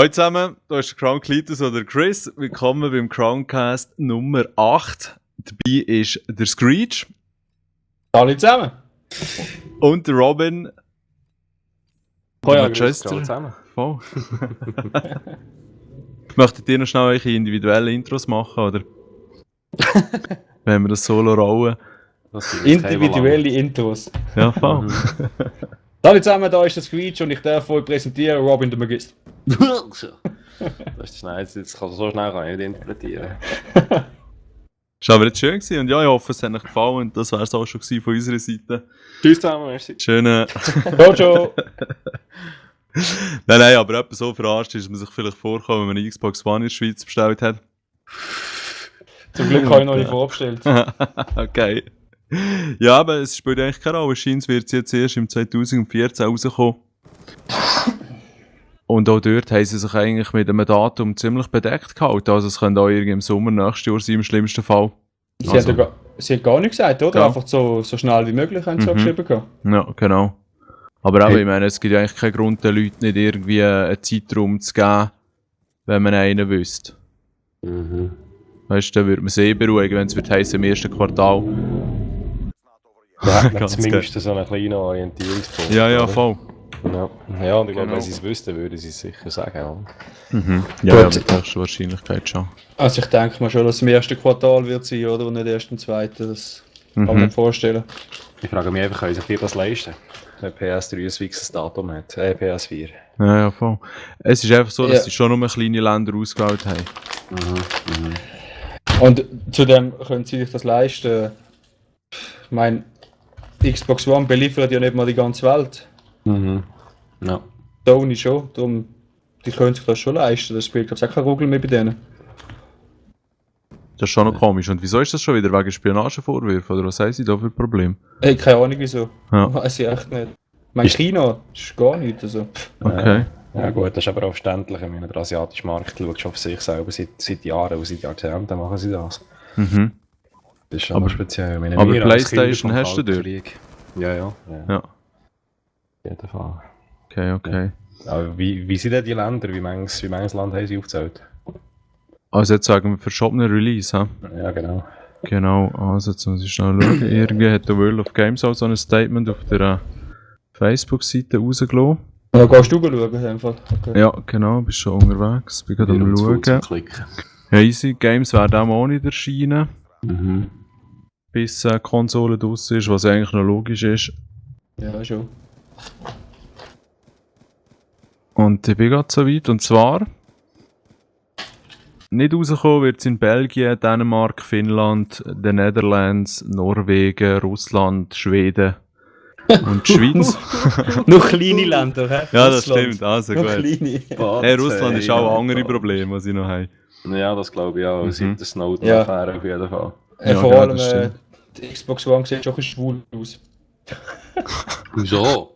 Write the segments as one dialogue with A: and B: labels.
A: Hallo zusammen, da ist der Crown Cletus oder Chris. Willkommen beim Crowncast Nummer 8. Dabei ist der Screech.
B: Hallo zusammen.
A: Und der Robin.
B: Hallo
A: zusammen. Voll. Möchtet ihr noch schnell eure individuellen Intros machen, oder? Wenn wir das solo rollen.
B: Individuelle Intros.
A: Ja, voll.
B: Hallo zusammen, da ist der Screech und ich darf euch präsentieren Robin der Magist.
C: Das ist schnell, jetzt kann so schnell kann ich nicht interpretieren.
A: Das war aber jetzt schön gewesen und ja, ich hoffe, es hat euch gefallen und das wäre es auch schon gewesen von unserer Seite.
C: Tschüss zusammen, merci.
A: Schöne.
B: Ciao, ciao.
A: Nein, aber etwas so verarscht ist, dass man sich vielleicht vorkommt, wenn man eine Xbox One in der Schweiz bestellt hat.
B: Zum Glück habe ich noch nicht vorbestellt.
A: Okay. Ja, aber es spielt eigentlich keine Rolle. Scheint wird sie jetzt erst im 2014 rauskommen. Und auch dort haben sie sich eigentlich mit einem Datum ziemlich bedeckt gehalten. Also es könnte auch irgendwie im Sommer nächstes Jahr sein, im schlimmsten Fall.
B: Sie hat gar nichts gesagt, oder?
A: Ja.
B: Einfach so schnell wie möglich haben sie geschrieben.
A: Ja, genau. Aber auch, ich meine, es gibt ja eigentlich keinen Grund, den Leuten nicht irgendwie einen Zeitraum zu geben, wenn man einen wüsste.
C: Mhm.
A: Weißt du, dann würde man sich beruhigen, wenn es wird heissen, im ersten Quartal.
C: Ja, hat man
A: Ganz
C: zumindest so einen kleinen Orientierungspunkt.
A: Ja,
C: oder?
A: voll.
C: Ja, und ich glaube,
A: Genau.
C: wenn sie es wüssten, würden sie es sicher sagen. Oder?
A: Ja,
B: Gut.
A: mit höchster Wahrscheinlichkeit schon.
B: Also ich denke mal schon, dass es im ersten Quartal wird sein, oder? Und nicht erst im zweiten. Das kann man nicht vorstellen.
C: Ich frage mich einfach, können sich die das leisten? Wenn PS3 ein fixes Datum hat, PS4.
A: Ja, voll. Es ist einfach so, dass
B: Ja.
A: sie schon nur kleine Länder ausgewählt haben.
B: Und zudem können sie sich das leisten. Ich meine, Xbox One beliefert ja nicht mal die ganze Welt.
C: Ja.
B: Sony schon, darum, die können sich das schon leisten. Das spielt glaube ich auch kein Ruggel mehr bei denen.
A: Das ist schon noch komisch. Und wieso ist das schon wieder? Wegen Spionagevorwürfen? Oder was haben sie da für Probleme?
B: Hey, keine Ahnung wieso.
A: Ja.
B: Weiß ich echt nicht. Mein China ist gar nichts. Also.
A: Okay.
C: Ja gut, das ist aber auch verständlich. Ich meine, der asiatische Markt schaut schon auf sich selber seit Jahren und seit Jahrzehnten machen sie das.
A: Mhm.
C: Das ist schon
A: Aber-
C: speziell. Ich meine,
A: aber
C: wir als
A: PlayStation
C: Kinder vom
A: hast du dort?
C: Kalten Krieg. Ja.
A: Ja.
C: Auf jeden Fall.
A: Okay.
C: Aber wie sind denn die Länder? Wie manches Land haben sie aufgezählt?
A: Also jetzt sagen wir verschobenen Release, hä?
C: Ja, genau.
A: Genau, also jetzt muss ich schnell schauen. Irgendwie hat der World of Games auch so ein Statement auf der Facebook-Seite rausgelassen.
B: Da gehst du schauen einfach. Okay.
A: Ja, genau, bist schon unterwegs. Bin gerade am schauen.
C: Klicken.
A: Ja, easy, Games werden auch nicht erscheinen,
C: Mhm.
A: bis die Konsole draus ist, was eigentlich noch logisch ist.
B: Ja, schon.
A: Und ich bin gerade so weit, und zwar nicht rauskommen wird es in Belgien, Dänemark, Finnland, den Netherlands, Norwegen, Russland, Schweden und die Schweiz.
B: Noch kleine Länder, hä?
A: Ja, das
B: Russland.
A: stimmt, also
B: Noch
A: gut.
B: kleine.
A: Hey, Russland ist auch ein andere Problem, was ich noch habe.
C: Ja, das glaube ich auch. Seit der Snowden-Affäre auf jeden Fall.
A: Ja,
B: Vor
A: ja,
B: allem
A: das stimmt.
B: die Xbox One sieht schon ein bisschen schwul aus.
C: Wieso?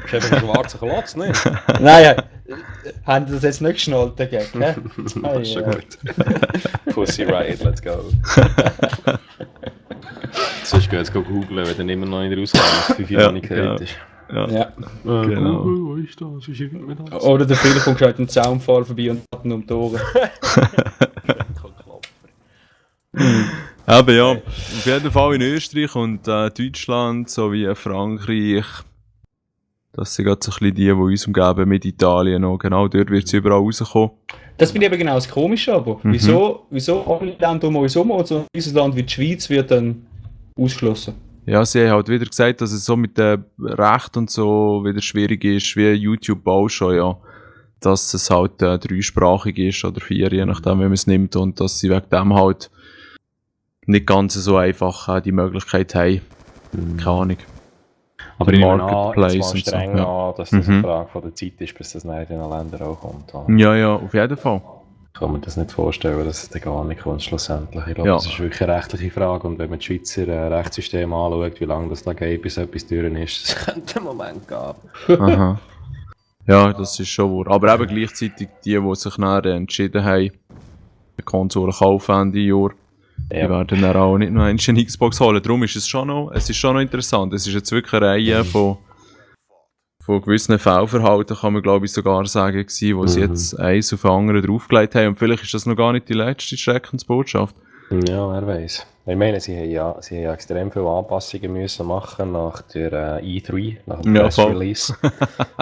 C: Ist eben ein schwarzer Klotz, nicht?
B: Nein, haben die das jetzt nicht geschnallt, der Gag, hä?
C: Das ist schon gut. Pussy Riot, let's go. Sonst geh jetzt googlen, wenn du immer noch nicht rauskommst, dass 5
A: Ja,
C: Jahre nicht
A: ja.
C: gehört ist.
B: Ja.
A: Genau.
C: Wo ist das? Wie schreibt man das?
B: Oder der Phil kommt gerade einen Zaunpfahl vorbei und hat ihn um die Ohren.
A: Aber ja, auf jeden Fall in Österreich und Deutschland sowie Frankreich. Das sind gerade so ein bisschen die uns umgeben, mit Italien auch. Genau, dort wird es überall rauskommen.
B: Das finde ich eben genau das Komische, aber wieso alle Länder um uns herum und so dieses Land wie die Schweiz wird dann ausgeschlossen?
A: Ja, sie haben halt wieder gesagt, dass es so mit dem Recht und so wieder schwierig ist, wie YouTube auch schon, ja. Dass es halt dreisprachig ist oder 4, je nachdem, wie man es nimmt. Und dass sie wegen dem halt nicht ganz so einfach die Möglichkeit haben. Keine Ahnung.
C: Aber ich nehme an,
A: Marketplace
C: jetzt mal
A: und so,
C: streng
A: ja.
C: an, dass das eine Frage von der Zeit ist, bis das nach in den Ländern auch kommt.
A: Ja, auf jeden Fall.
C: Ich kann mir das nicht vorstellen, dass es dann gar nicht kommt, schlussendlich. Ich glaube,
A: Ja.
C: das ist wirklich eine rechtliche Frage. Und wenn man das Schweizer Rechtssystem anschaut, wie lange das da geht, bis etwas durch ist, das könnte einen Moment geben.
A: Aha. Ja, das ist schon wahr. Aber eben gleichzeitig die sich nachher entschieden haben, eine Konsole kaufen Ende Jahr, die werden dann auch nicht noch eine Xbox holen. Darum ist es ist schon noch interessant. Es ist jetzt wirklich eine Reihe von von gewissen Fehlverhalten kann man glaube ich sogar sagen, gewesen, wo sie jetzt eins auf den anderen draufgelegt haben. Und vielleicht ist das noch gar nicht die letzte Schreckensbotschaft.
C: Ja, wer weiß. Ich meine, sie haben ja extrem viele Anpassungen müssen machen nach der E3, nach dem Press Release.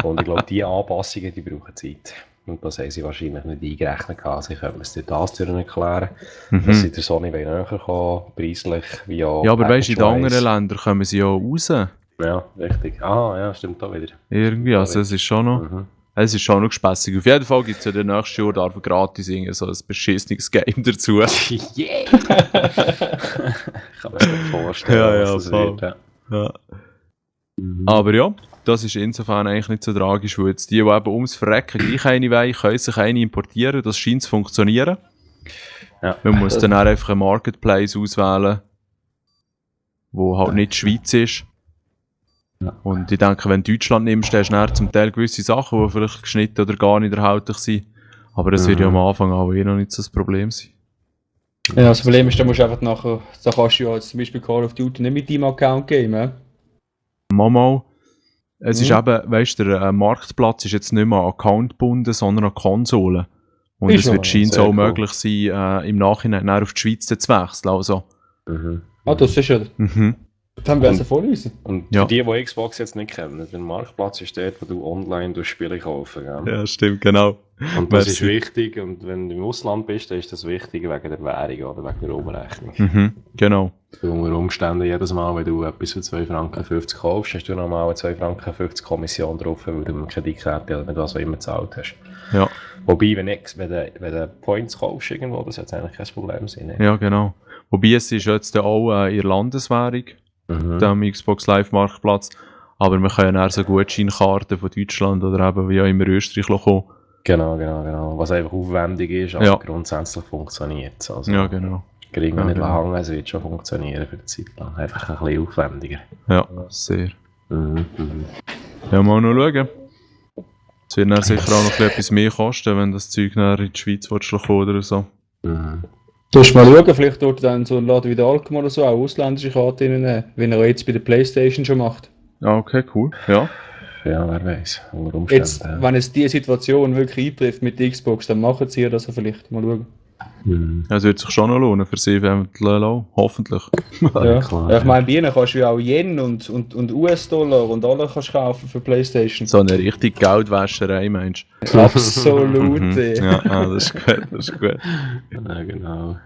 C: Und ich glaube, diese Anpassungen, die brauchen Zeit. Und das haben sie wahrscheinlich nicht eingerechnet gehabt. Sie können es durch das erklären, dass sie der Sony näher kommen, preislich wie auch.
A: Ja, aber weißt du, in den anderen Ländern kommen sie ja raus.
C: Ja, richtig. Ah, ja, stimmt auch wieder.
A: Irgendwie, also es ist schon noch... Es ist schon noch spassig. Auf jeden Fall gibt es ja den nächsten Jahr darf gratis so ein beschissenes Game dazu.
C: Yeah! Ich kann mir das vorstellen, was das wird.
A: Ja. Aber ja, das ist insofern eigentlich nicht so tragisch, weil jetzt die eben ums Verrecken gleich eine wollen, können sich eine importieren. Das scheint zu funktionieren.
C: Ja.
A: Man muss dann auch einfach einen Marketplace auswählen, wo halt nicht die Schweiz ist.
C: Ja.
A: Und ich denke, wenn du Deutschland nimmst, hast du dann zum Teil gewisse Sachen, die vielleicht geschnitten oder gar nicht erhältlich sind. Aber das wird ja am Anfang auch noch nicht so das Problem sein.
B: Ja, das Problem ist, da musst du einfach nachher, da kannst du ja zum Beispiel Call of Duty nicht mit deinem Account geben, ne?
A: Mal. Es ist eben, weißt du, der Marktplatz ist jetzt nicht mehr an Account gebunden, sondern an Konsolen. Und es wird scheinbar auch möglich sein, im Nachhinein auf die Schweiz zu wechseln. Also.
B: Ah, das ist ja... Dann wäre es ja vorlesen.
C: Und für die Xbox jetzt nicht kennen, der Marktplatz ist dort, wo du online Spiele kaufen kannst.
A: Ja, stimmt, genau.
C: Und das ist wichtig, und wenn du im Ausland bist, dann ist das wichtig wegen der Währung oder wegen der Umrechnung.
A: Genau.
C: Unter Umständen jedes Mal, wenn du etwas für 2,50 Franken kaufst, hast du nochmal eine 2,50 Franken Kommission drauf, weil du eine Kreditkarte oder nicht was auch immer gezahlt hast.
A: Ja.
C: Wobei, wenn du Points kaufst irgendwo, das sollte eigentlich kein Problem sein. Ne?
A: Ja, genau. Wobei es ist jetzt auch ihre Landeswährung, dem Xbox Live Marktplatz. Aber wir können ja so Gutscheinkarten von Deutschland oder eben wie auch immer Österreich kommen.
C: Genau. Was einfach aufwendig ist, aber grundsätzlich funktioniert es. Also,
A: ja, genau.
C: Kriegen wir nicht lange, es wird schon funktionieren für die Zeit lang. Einfach ein bisschen aufwendiger.
A: Ja, sehr. Ja, mal noch schauen. Es wird dann sicher auch noch etwas mehr kosten, wenn das Zeug nachher in die Schweiz kommen oder so.
B: Du musst mal schauen, vielleicht dort dann so ein Laden wie der Alcom oder so auch ausländische Karten reinnehmen, wie er jetzt bei der Playstation schon macht.
A: Ah, okay, cool. Ja.
C: Ja, wer weiß.
B: Jetzt, wenn es diese Situation wirklich eintrifft mit der Xbox, dann machen sie das vielleicht. Mal schauen.
A: Es wird sich schon noch lohnen für sie, hoffentlich.
B: Ja, klar. Ja, ich meine, bei ihnen kannst du ja auch Yen und US-Dollar und alles kannst kaufen für Playstation.
A: So eine richtige Geldwäscherei, meinst
B: du? Absolut.
A: Ja, das ist gut.
C: Ja, genau.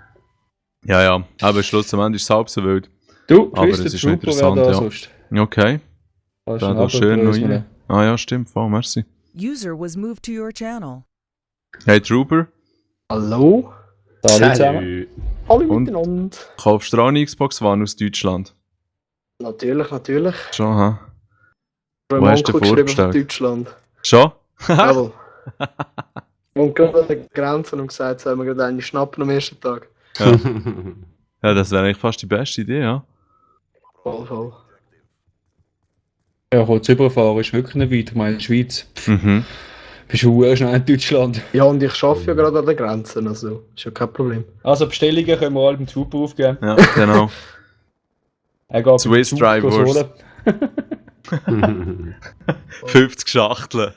A: Ja, aber schlussendlich ist es halb so wild.
B: Du,
A: aber es ist interessant, ja. Sonst. Okay. Dann da schön noch rein. Ah ja, stimmt, voll, merci.
D: User was moved to your channel.
A: Hey Trooper.
B: Hallo.
C: Salut.
B: Hallo miteinander.
A: Kaufst du auch eine Xbox One aus Deutschland?
E: Natürlich.
A: Schon, ha?
E: Wo hast du dir vorgestellt? Deutschland.
A: Schon?
E: Jawohl. Und gerade an der Grenze und gesagt, sollen wir gerade einen schnappen am ersten Tag.
A: Ja, ja, das wäre eigentlich fast die beste Idee, ja.
E: Voll.
B: Ja, kurz überfahren ist wirklich nicht weit. Ich meine, in der Schweiz. Bist du schnell in Deutschland.
E: Ja, und ich arbeite ja gerade an der Grenze, also ist ja kein Problem.
B: Also Bestellungen können wir alle beim Trooper aufgeben.
A: Ja, genau. Swiss Dry Wurst. 50 Schachteln.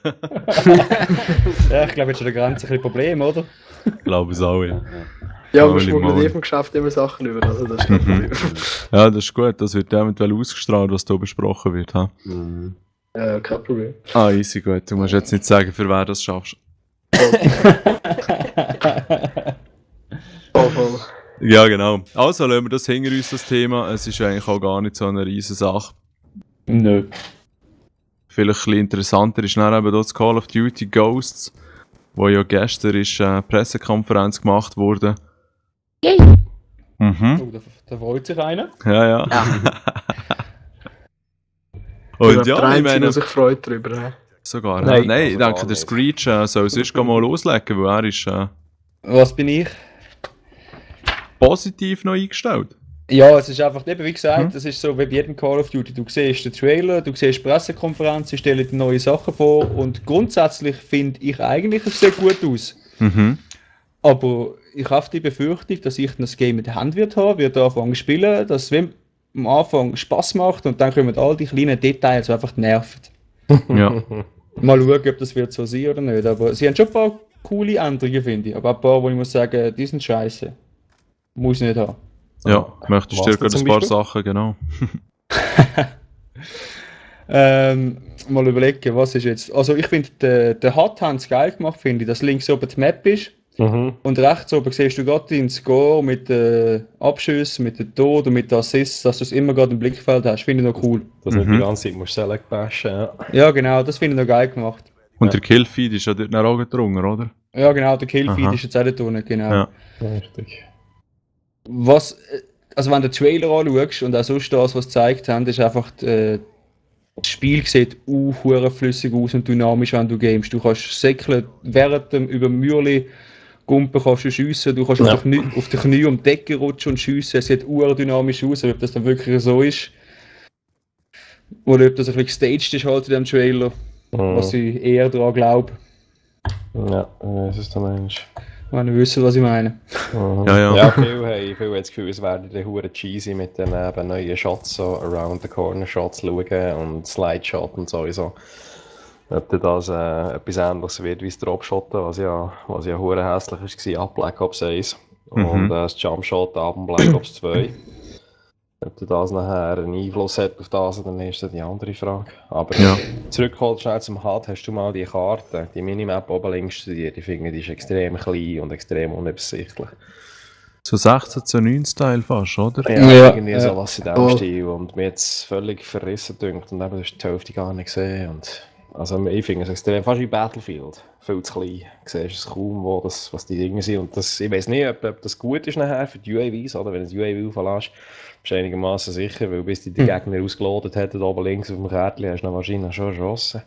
B: Ja, ich glaube, jetzt ist an der Grenze ein Problem, oder?
A: Ich glaube es auch, ja.
E: Ja, aber wir schmuggeln vom Geschäft immer Sachen über, also das ist kein Problem.
A: Ja, das ist gut, das wird eventuell ausgestrahlt, was hier besprochen wird. Ha?
E: Ja, kein Problem.
A: Ah, easy, gut. Du musst jetzt nicht sagen, für wer das schaffst.
E: Voll.
A: Ja, genau. Also lassen wir das hinter uns, das Thema. Es ist eigentlich auch gar nicht so eine riesen Sache.
B: Nö.
A: Vielleicht ein bisschen interessanter ist dann eben das Call of Duty Ghosts, wo ja gestern ist eine Pressekonferenz gemacht wurde.
B: Oh, da freut sich einer.
A: Ja. Und ja, ich meine...
E: der sich freut darüber. Ne?
A: Sogar, nein ich denke, der Screech soll sonst mal loslegen, weil er ist...
B: Was bin ich?
A: Positiv noch eingestellt.
B: Ja, es ist einfach, eben wie gesagt, das ist so wie bei jedem Call of Duty. Du siehst den Trailer, du siehst die Pressekonferenz, sie stellen neue Sachen vor und grundsätzlich finde ich eigentlich, es sieht gut aus. Aber ich habe die Befürchtung, dass ich das Game in der Hand wird anfangen zu spielen, dass es am Anfang Spass macht und dann kommen all die kleinen Details, die einfach nerven.
A: Ja.
B: Mal schauen, ob das wird so sein oder nicht. Aber sie haben schon ein paar coole Änderungen, finde ich. Aber ein paar, wo ich muss sagen, die sind scheiße. Muss ich nicht haben.
A: Ja, möchtest du dir
C: Was denn
A: gerade ein
C: zum
A: paar
C: Beispiel?
A: Sachen, genau.
B: Mal überlegen, was ist jetzt. Also ich finde, der Hut haben es geil gemacht, finde ich, dass links oben die Map ist. Und rechts oben siehst du gerade den Score mit den Abschüssen, mit den Tod und mit den Assists, dass du es immer gerade im Blickfeld hast. Finde ich noch cool.
C: Dass du nicht die ganze Zeit musst Select bashen, ja.
B: Ja, genau, das finde ich noch geil gemacht.
A: Und der Killfeed ist ja dort noch auch drunter, oder?
B: Ja, genau, der Killfeed
A: Aha.
B: ist jetzt auch da unten, genau.
A: Ja.
C: Richtig.
B: Was, also wenn du den Trailer anschaust und auch sonst das, was sie gezeigt haben, ist einfach, das Spiel sieht hure flüssig aus und dynamisch, wenn du gamest. Du kannst säckeln, während dem über Mürli Gumpen kannst du schiessen, du kannst auf die Knie um die Decke rutschen und schiessen. Es sieht dynamisch aus, ob das dann wirklich so ist. Oder ob das ein bisschen gestaged ist halt in dem Trailer, was ich eher daran glaube.
C: Ja, das ist der Mensch.
B: Wenn ihr wisst, was ich meine.
A: Ja.
C: Ja, viele haben das Gefühl, es werden die hure cheesy mit den neuen Shots, so Around the Corner Shots schauen und Slide Shot und sowieso. Ob das etwas Ähnliches wird wie das Dropshotten, was ja hure hässlich war ab Black Ops 1 und das Jumpshot ab Black Ops 2. Ob das nachher einen Einfluss hat auf das, dann ist das die andere Frage. Aber zurückgeholt schnell zum HUD, hast du mal die Karte, die Minimap oben links studiert? Ich finde, die ist extrem klein und extrem unübersichtlich.
A: So 16:9-Style fast, oder?
C: Ja, irgendwie sowas in diesem Stil. Und mir hat es völlig verrissen gedacht und eben, du hast die Hälfte gar nicht gesehen. Und also ich finde es extrem, fast wie Battlefield, viel zu klein. Du siehst es kaum, was die Dinge sind. Und das, ich weiß nicht, ob das gut ist nachher für die UAVs, oder? Wenn du das UAV auflässt, bist du einigermaßen sicher, weil bis die Gegner ausgelodet hätten, oben links auf dem Kärtchen, hast du wahrscheinlich schon erschossen.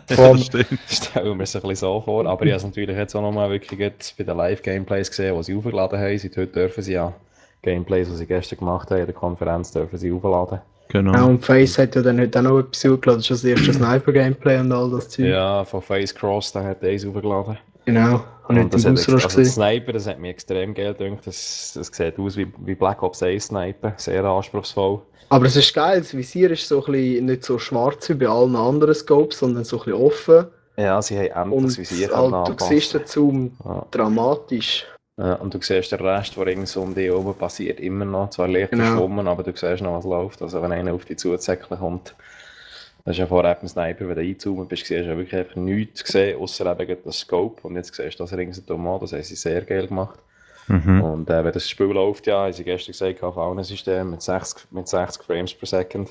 A: Das stimmt.
C: Stellen wir es ein bisschen so vor. Aber ich habe es natürlich jetzt auch nochmal wirklich jetzt bei den Live-Gameplays gesehen, die sie aufgeladen haben. Seit heute dürfen sie ja Gameplays, die sie gestern gemacht haben, in der Konferenz dürfen sie aufladen.
A: Genau.
E: Ja, und Face hat ja dann heute auch noch etwas hochgeladen, das ist das erste Sniper-Gameplay und all das Zeug.
C: Ja, von Face Cross, der hat eins aufgeladen.
E: Genau, und
C: Und das,
E: im
C: hat,
E: Austausch
C: also
E: gesehen.
C: Sniper, das hat mir extrem geil gedacht. Das sieht aus wie Black Ops 1 Sniper, sehr anspruchsvoll.
E: Aber es ist geil, das Visier ist so ein bisschen nicht so schwarz wie bei allen anderen Scopes, sondern so ein bisschen offen.
C: Ja, sie haben endlich
E: Und
C: das Visier
E: halt, du siehst den Zoom dramatisch.
C: Ja, und du siehst den Rest, der rings um dich oben passiert, immer noch. Zwar leicht verschwommen, aber du siehst noch, was läuft. Also wenn einer auf dich zuzäckeln kommt, das ist ja vorher beim Sniper, wenn du einzoomen bist, siehst du ja wirklich einfach nichts gesehen, außer eben das Scope. Und jetzt siehst du das ringsherum an, das haben sie sehr geil gemacht. Und wenn das Spiel läuft, ja, haben sie gestern gesagt, auf allen Systemen mit 60 Frames per Second.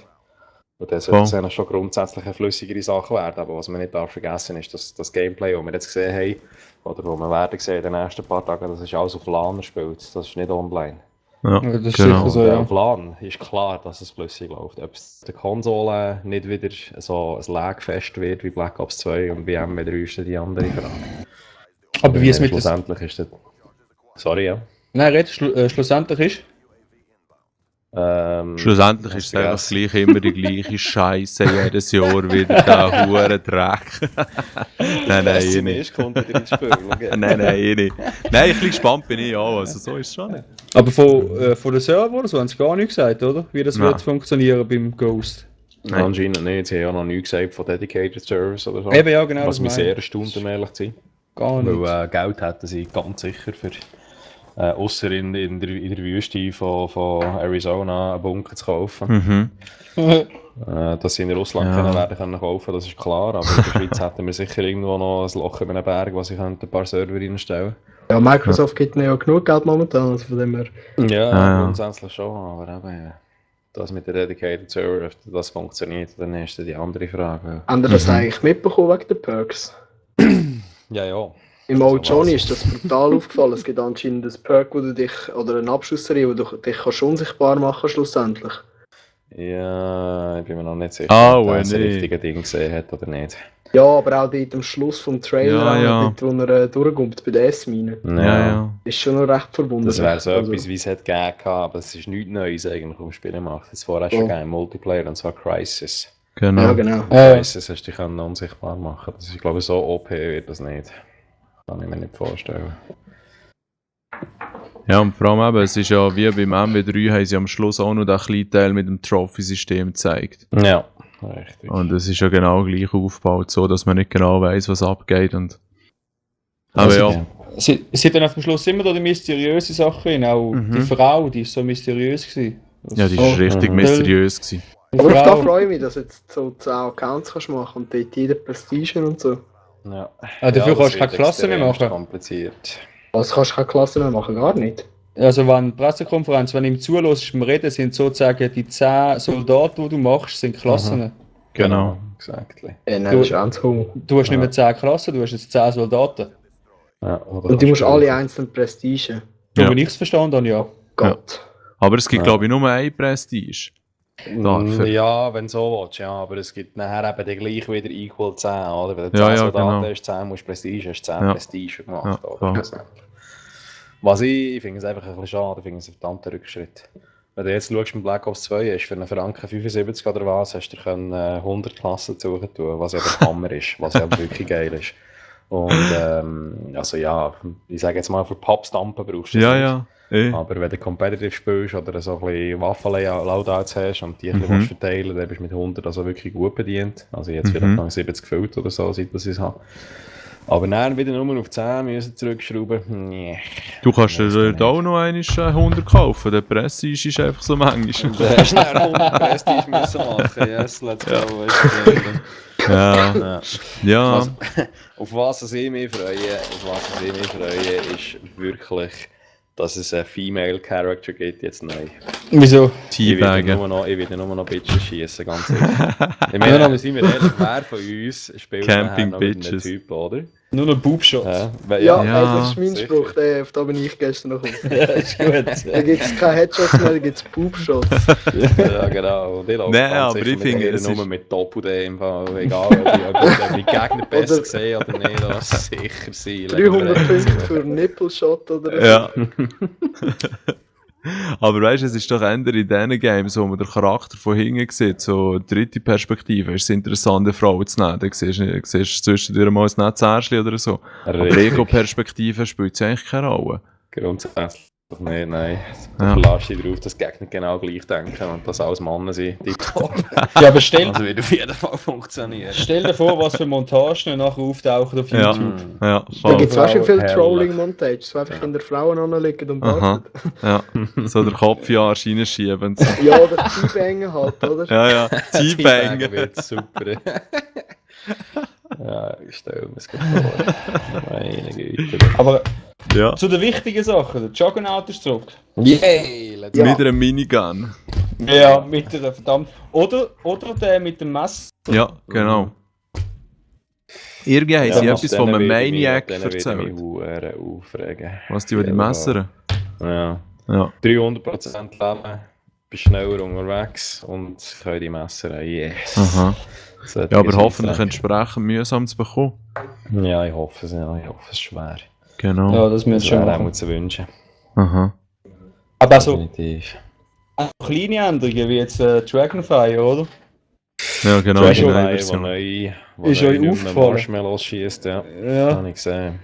C: Und das sollte eigentlich schon grundsätzlich eine flüssigere Sache werden. Aber was man nicht darf vergessen ist, dass das Gameplay, das wir jetzt gesehen haben, oder wo wir werden sehen in den nächsten paar Tagen, das ist alles auf LAN gespielt. Das ist nicht online.
A: Ja,
B: Das ist
A: genau.
B: sicher so, ja.
C: Auf LAN ist klar, dass es flüssig läuft. Ob es der Konsole nicht wieder so ein Lagfest wird wie Black Ops 2 und wie MW3 ist die andere Frage.
B: Aber wie es mit
C: schlussendlich ist das... Sorry, ja.
B: Nein, red, schlussendlich ist.
A: Schlussendlich ist es einfach gleich immer die gleiche Scheiße jedes Jahr wieder der hure Dreck. Nein, eh nicht.
C: Kommt wieder ins Spiel.
A: Nein, eh nicht. Nein, ein bisschen gespannt bin ich auch, also so ist es schon nicht.
B: Aber von den Servern oder so haben sie gar nicht gesagt, oder? Wie das
A: Nein.
B: wird funktionieren beim Ghost.
C: Nein. Anscheinend nicht. Sie haben ja noch nichts gesagt von Dedicated Servers oder so.
B: Eben, ja, genau.
C: Was
B: das
C: mich
B: meine
C: sehr
B: ich.
C: erstaunt, um ehrlich zu sein.
B: Gar nicht.
C: Weil Geld hätten sie ganz sicher für... Ausser in der Wüste von Arizona einen Bunker zu kaufen. Dass sie in Russland werden kaufen, das ist klar. Aber in der Schweiz hätten wir sicher irgendwo noch ein Loch über einen Berg, wo sie ein paar Server reinstellen.
E: Ja, Microsoft gibt ihnen ja genug Geld momentan, also von dem her.
C: Ja, grundsätzlich schon, aber eben, das mit der Dedicated Server, ob das funktioniert, dann ist das die andere Frage.
E: Haben Sie das eigentlich mitbekommen wegen den Perks?
C: Ja.
E: Im Old Johnny ist das brutal aufgefallen. Es gibt anscheinend ein Perk, wo du dich, oder eine Abschussserie, wo du dich kannst unsichtbar machen schlussendlich.
C: Ja, ich bin mir noch nicht sicher,
A: Ah,
C: ob er das
A: nee.
C: richtige Ding gesehen hat oder nicht.
E: Ja, aber auch dort am Schluss vom Trailer, dort, wo er durchkommt bei der S-Mine.
A: Ja.
E: Ist schon noch recht verwunderlich.
C: Das wäre so
E: Also,
C: etwas, wie es hat gegeben, aber es ist nichts Neues eigentlich um Spielmarkt. Es vorher schon gegeben im Multiplayer, und zwar Crisis.
A: Genau.
E: ja, genau.
C: Crisis hast du dich unsichtbar machen. Das ist, ich glaube, so OP wird das nicht. Kann ich mir nicht vorstellen.
A: Ja, und vor allem eben, es ist ja wie beim MW3 haben sie am Schluss auch noch den kleinen Teil mit dem Trophy-System gezeigt.
C: Ja. Richtig.
A: Und es ist ja genau gleich aufgebaut, so dass man nicht genau weiß, was abgeht. Und aber ja.
B: Sie dann auf dem Schluss immer da die mysteriöse Sache rein. Auch die Frau, die ist so mysteriös gewesen.
A: Ja, die war richtig mysteriös gewesen.
E: Aber auf das freue ich mich, dass du jetzt so 10 Accounts kannst machen und dort jeder Prestige und so.
C: Ja.
B: Dafür kannst du
C: das
B: keine Klasse mehr
C: wird
B: machen.
C: kompliziert.
E: Also kannst du keine Klasse mehr machen, gar nicht.
B: Also wenn Pressekonferenz, wenn du ihm zuhörst beim Reden, sind sozusagen die 10 Soldaten, die du machst, sind Klassen.
A: Genau.
C: Exactly.
E: Nein, das ist ernst Hunger.
B: Du hast nicht mehr 10 Klassen, du hast jetzt 10 Soldaten.
C: Ja,
E: Und du musst alle einzeln Prestige.
B: So
A: Ja.
B: wie ich es verstanden habe, ja.
E: Gott.
A: Aber es gibt, glaube ich, nur ein Prestige. Dafür.
C: Ja, wenn du so willst, ja, aber es gibt nachher eben dann gleich wieder equal 10, oder? Wenn du 10
A: Ja, ja,
C: Soldaten
A: genau.
C: hast, 10 musst Prestige, hast 10
A: Ja.
C: Prestige gemacht.
A: Ja,
C: oder? Was ich finde es einfach ein bisschen schade, ich finde es ein verdammter Rückschritt. Wenn du jetzt schaust, mit Black Ops 2 hast, für einen Franken 75 oder was, hast du dir 100 Klassen suchen tun, was ja der Hammer ist, was ja wirklich geil ist. Und also ja, ich sage jetzt mal, für Pappstampen brauchst du das
A: Ja,
C: nicht.
A: ja. Eh.
C: Aber wenn du competitive spielst oder so ein bisschen Waffen-Loadouts hast und die ein bisschen verteilen, dann bist du mit 100 also wirklich gut bedient. Also jetzt vielleicht noch 70 gefüllt oder so, seit ich es habe. Aber dann wieder nur auf 10 müssen zurückschrauben. Nee.
A: Du kannst dir dort auch noch einmal 100 kaufen. Der Prestige ist einfach so manchmal.
C: Du hast dann 100 Prestige müssen machen. Yes, let's go.
A: Ja. Ja.
C: Auf was ich mich freue, ist wirklich, dass es einen Female Character gibt jetzt neu.
B: Wieso?
C: Ich werde
A: Teabaggen.
C: nur noch Bitches schießen, ganz ehrlich. Ich meine, aber sind wir ehrlich, wer von uns spielt
A: Camping
C: nachher noch mit einem
A: Bitches.
C: Typ, oder?
B: Nur noch Boobshots.
E: Ja,
A: Ja,
E: das ist mein
C: sicher.
E: Spruch, auf da bin ich gestern noch gekommen.
B: Ja, ist gut.
E: Da gibt es keine Headshots mehr, da gibt es Boobshots.
C: Ja, genau. Und ich laufe
A: Nein,
C: ganz
A: aber
C: sicher
A: ich
C: mit
A: finde,
C: ihr
A: es
C: nur
A: ist-
C: mit Doppel-D im Fall. Egal, ob die Gegner besser
E: Oder-
C: sehen oder nicht, das sicher sein.
E: 300 Punkte für einen Nippelshot oder so.
A: Ja. Aber weißt du, es ist doch eher in diesen Games, wo man den Charakter von hinten sieht, so dritte Perspektive, ist es interessant, eine Frau zu nehmen. Da siehst du zwischendurch mal ein Netzärschli oder so. Aber
C: Richtig.
A: Ego-Perspektive spielt es eigentlich keine Rolle.
C: Grundsätzlich nicht, nein. Du
A: Ja.
C: verlässt dich darauf, dass die Gegner genau gleich denken und dass alles Männer sind. Tipptopp.
B: Ja, aber stell
C: Also wird auf jeden Fall funktionieren.
B: dir vor, was für Montagen nachher auftauchen auf
A: Ja.
B: YouTube.
A: Ja,
E: Da
A: voll.
E: gibt es auch schon viel
C: Herrlich.
E: Trolling-Montage, so einfach in der Frauen anlegen und
A: Aha.
E: warten.
A: Ja. So der Kopf ja reinschieben. und so.
E: Ja, oder Teabängen halt, oder?
A: Ja, ja.
C: Teabaggen
A: Teabang.
C: wird super. Ja, ich stelle mir es gut vor. Meine Güte.
B: Aber
A: Ja.
B: zu den wichtigen Sachen, der Juggernaut ist zurück.
C: Yay, let's
E: Ja.
A: Mit einem Minigun.
B: Ja, mit der verdammt. Oder der mit dem Messer.
A: Ja, genau. Irgendwie haben sie etwas von einem Maniac
C: Dann werde ich mich
A: erzählt.
C: verdammt aufregen.
A: Was die messern?
C: Ja.
A: Ja.
C: 300% Leben, bist schneller unterwegs und können die Messer. Yes.
A: Aha.
C: Sollte
A: Ja, aber
C: ich
A: hoffentlich
C: sagen.
A: entsprechend mühsam zu bekommen.
C: Ja, ich hoffe es, ja. Ich hoffe es ist schwer.
A: Genau.
B: Ja, das müssen
C: Das
B: wir schon
C: wäre auch
B: machen.
C: zu wünschen.
A: Aha.
B: Aber also
C: Definitiv.
B: kleine Änderungen wie jetzt Dragonfire, oder?
A: Ja, genau.
B: Dragon
A: die
C: Dragon
A: neue
C: Eye,
A: Version.
C: wo
B: Ist
C: neu
B: euch
C: nicht mehr
B: aufgefallen?
C: Marshmallows schießt, ja.
B: Ja.
C: Habe ich gesehen.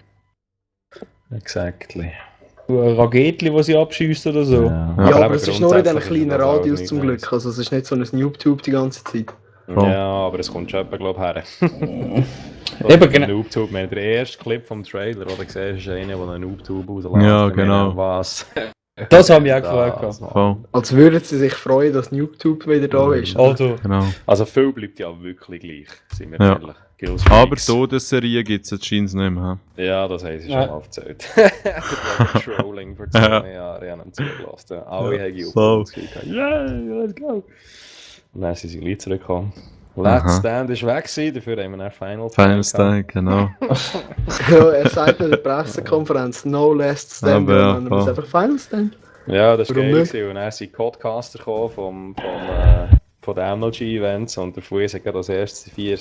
C: Exactly.
B: So ein Ragetli, das sie abschießt oder so.
E: Ja, aber
C: eben
E: es ist nur in diesen
C: grundsätzlich ist
E: kleinen
C: das auch
E: Radius
C: nichts
E: zum
C: Neues.
E: Glück. Also es ist nicht so ein YouTube die ganze Zeit.
C: Ja, aber es kommt schon etwa, glaube ich, her.
B: Eben, genau.
C: Noobtube, wir haben den ersten Clip vom Trailer, oder gesehen, ist einer, der einen Noobtube rauslässt.
A: Ja,
C: Und wir
A: genau.
C: haben, Was?
B: Das haben wir auch gefragt.
C: Das,
B: gehabt.
A: Voll.
E: Als würden sie sich freuen, dass YouTube wieder da ist.
B: Also,
A: Genau.
C: Also viel bleibt ja wirklich gleich, sind wir
A: Ja.
C: ehrlich. Kills
A: Aber
C: Freaks.
A: Todesserie gibt es jetzt scheint nicht mehr.
C: Ja, das haben sie schon
B: Ja.
C: mal erzählt. Der Trolling vor 2 Jahren, ich habe ihn zugelassen. Alle haben
A: So.
C: aufgehört und gesagt, yeah, let's go. Und dann sind sie gleich zurückgekommen. Let's
A: Aha.
C: Stand ist weg gewesen, dafür haben wir dann Final
A: Final
C: Stand
A: Stand, genau.
E: Ja, er sagt in der Pressekonferenz, no last stand.
A: Aber ja,
E: und dann muss
A: voll.
E: einfach Final stand.
C: Ja, das war
E: Warum
C: geil.
E: nicht?
C: gewesen. Und dann sind die Podcaster gekommen von den MLG-Events und der Fuß hat gerade als erstes die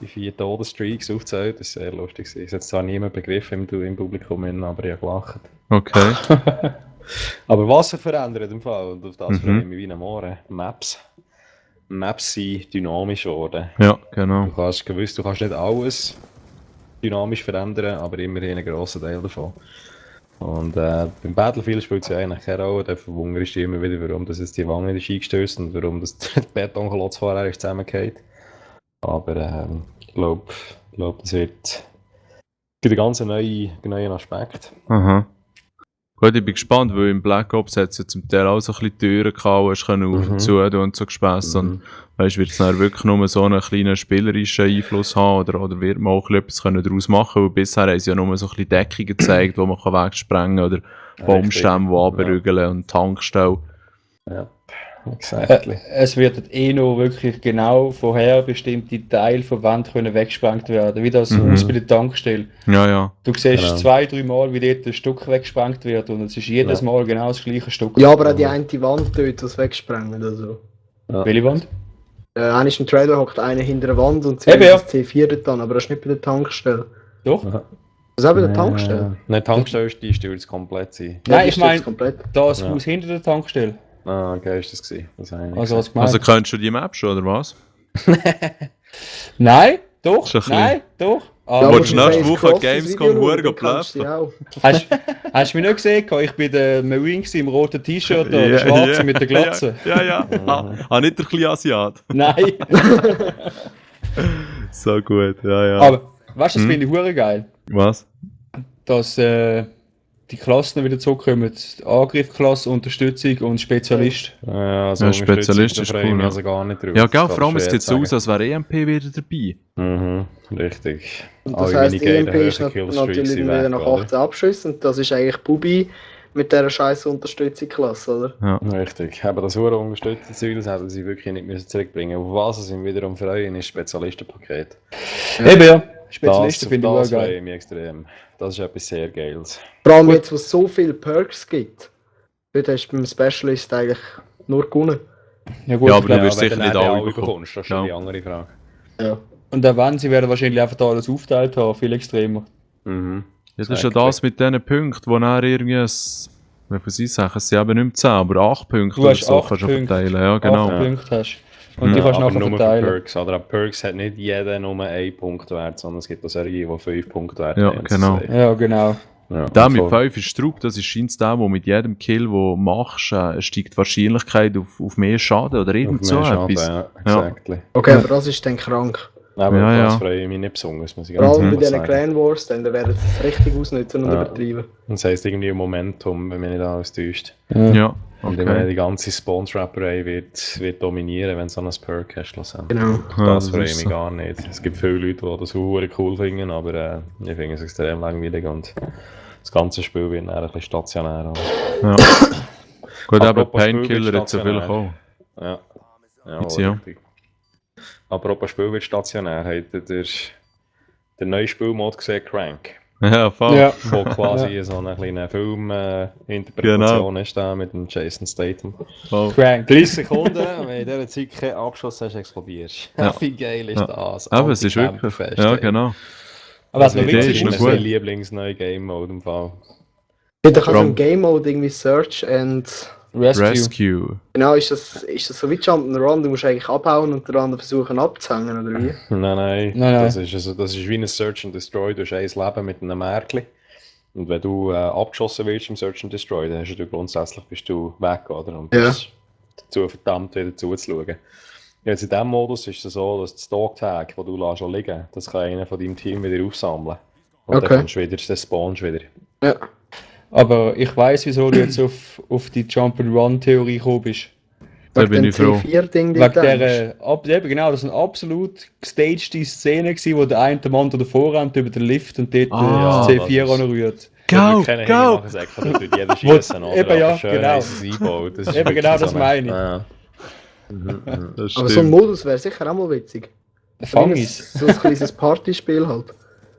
C: 4 Todesstreaks aufgezählt. Das ist sehr lustig gewesen. Es hat zwar niemand begriffen im Publikum, aber ich habe gelacht.
A: Okay.
C: Aber was sich verändert im Fall, und auf das
A: Mhm.
C: freue ich mich wie ein Mohren, Maps. Maps sind dynamisch geworden.
A: Ja, genau.
C: Du kannst nicht alles dynamisch verändern, aber immerhin einen grossen Teil davon. Und beim Battlefield spielt es ja eigentlich keine Rolle. Da verwunderst du immer wieder, warum das jetzt die Wange nicht eingestößt und warum das der Betonklotz vorher zusammengeht. Aber ich glaube, das wird einen ganz neuen Aspekt.
A: Aha. Gut, ich bin gespannt, weil im Black Ops hat es ja zum Teil auch so ein bisschen Türen gehauen, hast können auf und zu und so Gespässe. Und weißt, wird es dann wirklich nur so einen kleinen spielerischen Einfluss haben oder wird man auch etwas daraus machen? Weil bisher haben sie ja nur so ein bisschen Deckungen gezeigt, wo man wegsprengen kann oder Baumstämme, die runterrügeln und Tankstellen.
C: Ja, exactly.
B: Es wird noch wirklich genau vorher bestimmte Teile von Wand können weggesprengt werden, wie das bei der Tankstelle.
A: Ja.
B: Du siehst 2-3 Mal, wie dort ein Stück weggesprengt wird und es ist jedes Mal genau das gleiche Stück.
E: Ja, aber auch die eine Wand dort, das wegsprengen oder so.
C: Ja.
B: Welche Wand?
E: Einer ist im Trailer, hockt einer hinter der Wand und
B: Eben, ja.
E: das C4 dort an, aber das ist nicht bei der Tankstelle.
B: Doch?
E: Das ist auch bei der Tankstelle.
C: Nein, Tankstelle ist die stürzt komplett sein.
B: Nein, ich meine,
E: komplett.
B: das Haus hinter der Tankstelle.
C: Ah, okay, ist das gewesen. Das habe ich nicht
B: Also, was
C: gesehen.
B: gemeint?
A: Also kennst du die Map schon, oder was?
B: Nein, doch,
A: Ist ein bisschen-
B: nein, doch.
E: Ja,
B: Aber
A: Wolltest du
E: wenn
A: nächste
E: Face
A: Woche
E: Crosses
A: Gamescom
E: Video
A: Huren
E: schauen, kannst
A: bluffen?
E: du die auch.
B: hast du mich nicht gesehen? Ich bin der Marine im roten T-Shirt oder der schwarze mit der Glatze.
A: Ja. Nicht der kleine Asiat.
B: Nein.
A: So gut, ja.
B: Aber weißt du, das finde ich hure geil.
A: Was?
B: Dass die Klassen wieder zurückkommen. Angriffklasse, Unterstützung und Spezialist.
C: Ja, also
A: Ja, Spezialist ist
C: freue ich
A: cool,
C: mich
A: ja.
C: also gar nicht drauf.
A: Ja, gell,
C: Das
A: vor allem
C: kannst
A: es
C: du
A: sieht so
C: jetzt
A: aus, als wäre EMP wieder dabei.
C: sagen. Richtig.
E: Und das heisst, EMP ist
C: Killstreaks
E: natürlich
C: sind
E: wieder
C: weg,
E: nach
C: oder?
E: 18 Abschüssen und das ist eigentlich Bubi mit dieser scheiß Unterstützungsklasse, oder?
A: Ja.
C: Richtig. Aber das hure unterstützte Zeug, das hätten sie wirklich nicht müssen zurückbringen. Auf was sie mich wiederum freuen, ist Spezialistenpaket.
B: Eben ja. Spezialisten finde ich
C: das
B: auch
C: freue
B: geil.
C: ich mich extrem. Das ist etwas sehr Geiles.
E: Vor allem jetzt, wo es so viele Perks gibt. Dort hast du beim Specialist eigentlich nur gewonnen.
B: Ja, gut,
A: Ja,
B: ich
A: aber
B: glaub,
A: du wirst
C: wenn
A: sicher
C: du
A: nicht
C: dann
A: alle
C: alle
A: bekommen.
C: bekommst, das ist schon
A: Ja.
C: die andere Frage.
E: Ja.
B: und auch wenn sie werden wahrscheinlich einfach da alles aufgeteilt haben, viel extremer.
C: Mhm.
A: Das ist ja das mit diesen Punkten, wo dann irgendwie wie viel sie sagen, es sind eben nicht mehr 10, aber 8 Punkte
B: Du
A: oder
B: hast
A: so
B: 8
A: kannst du
B: Punkte.
A: verteilen. Ja, genau.
B: 8 Punkte hast. Und die
A: Ja,
B: kannst du
C: Aber
B: nachher
C: nur für
B: verteilen.
C: Perks. Oder an Perks hat nicht jeder nur 1 Punkt wert, sondern es gibt auch solche, die 5 Punkte wert
A: Ja,
C: haben.
A: genau.
B: Ja, genau.
C: Ja,
A: Der mit
C: voll.
A: 5 ist Strub, das ist scheint der, wo mit jedem Kill, den du machst, steigt die Wahrscheinlichkeit auf mehr Schaden oder
C: Auf
A: irgend so
C: mehr Schaden,
A: etwas.
C: ja, exactly.
E: Okay, aber das ist dann krank.
C: Aber
A: Ja,
C: auf das
A: ja.
C: freue ich mich nicht besonders, muss ich
E: Vor
C: ganz
E: allem bei
C: ehrlich
E: diesen
C: sagen.
E: Clan Wars, dann werden sie es richtig ausnutzen und
C: Ja.
E: übertreiben.
C: Das heisst irgendwie ein Momentum, wenn mich nicht alles täuscht.
A: Ja,
C: Und ich meine,
A: okay.
C: die ganze Spawn-Trapperei wird dominieren, wenn du so ein Perk hast. Schlussendlich.
E: Genau.
A: Ja,
C: Das freue
A: ist
C: ich mich
A: so.
C: gar nicht. Es gibt viele Leute, die das super cool finden, aber ich finde es extrem langweilig und das ganze Spiel wird dann ein bisschen stationär.
A: Ja. Gut, eben
C: Apropos
A: Painkiller
C: Spiel
A: hat so viel auch.
C: Ja. Ja,
A: Jetzt ja.
C: richtig. Apropos Spiel wird stationär. Habt ihr den neuen Spielmod gesehen, Crank?
A: Ja, voll.
B: Ja.
C: Wo quasi so eine kleine Filminterpretation ist da mit dem Jason Statham.
A: voll.
B: Crank.
C: 30 Sekunden, wenn in dieser Zeit keinen Abschuss hast, explodierst.
A: Ja.
C: Wie geil ist
A: Ja.
C: das?
A: Aber es ist wirklich.
C: Anti-Campfest,
A: Ja,
C: ey.
A: genau.
B: Aber was
C: Das
B: noch
A: Idee
B: witzig
A: ist noch
B: ist,
A: gut.
C: mein Lieblingsneue Game Mode im Fall.
E: Ja, da kann
A: Rum.
E: im Game Mode irgendwie Search and...
B: Rescue.
A: Rescue.
E: Genau, ist das so wie Jump'n'Run, du musst eigentlich abhauen und den anderen versuchen abzuhängen, oder wie?
C: Nein.
B: Nein.
C: Das ist wie ein Search and Destroy. Du hast ein Leben mit einem Märkli. Und wenn du abgeschossen wirst im Search and Destroy, dann hast du grundsätzlich bist du weg, oder? Und
E: Ja.
C: bist dazu verdammt, wieder zuzuschauen. Jetzt in diesem Modus ist es so, dass das Dog-Tag, das du schon liegen lässt, das kann einer von deinem Team wieder aufsammeln. Und
E: Okay.
C: dann kommst du wieder, dann spawnst du wieder.
E: Ja.
B: Aber ich weiss, wieso du jetzt auf die Jump-and-Run-Theorie gekommen bist.
A: Da
E: Wegen
A: bin
E: dem
A: ich froh.
E: C4-Ding
B: Wegen eben genau, das waren absolut gestagte Szene gewesen, wo der eine Mann oder vorrennt über den Lift und dort
A: Ah,
B: das C4
C: das ist-
B: anrührt.
A: Go, go!
C: Da tut jeder schießen, oder?
B: Eben ja,
C: Aber schön
B: genau.
C: heisst es einbauen. Das ist
B: Eben
C: wirklich
B: genau
C: so
B: das
C: eine-
B: meine ich.
C: Ja.
A: Das
E: Aber so ein
A: stimmt.
E: Modus wäre sicher auch mal witzig.
B: Fangis.
E: So ein kleines Partyspiel halt.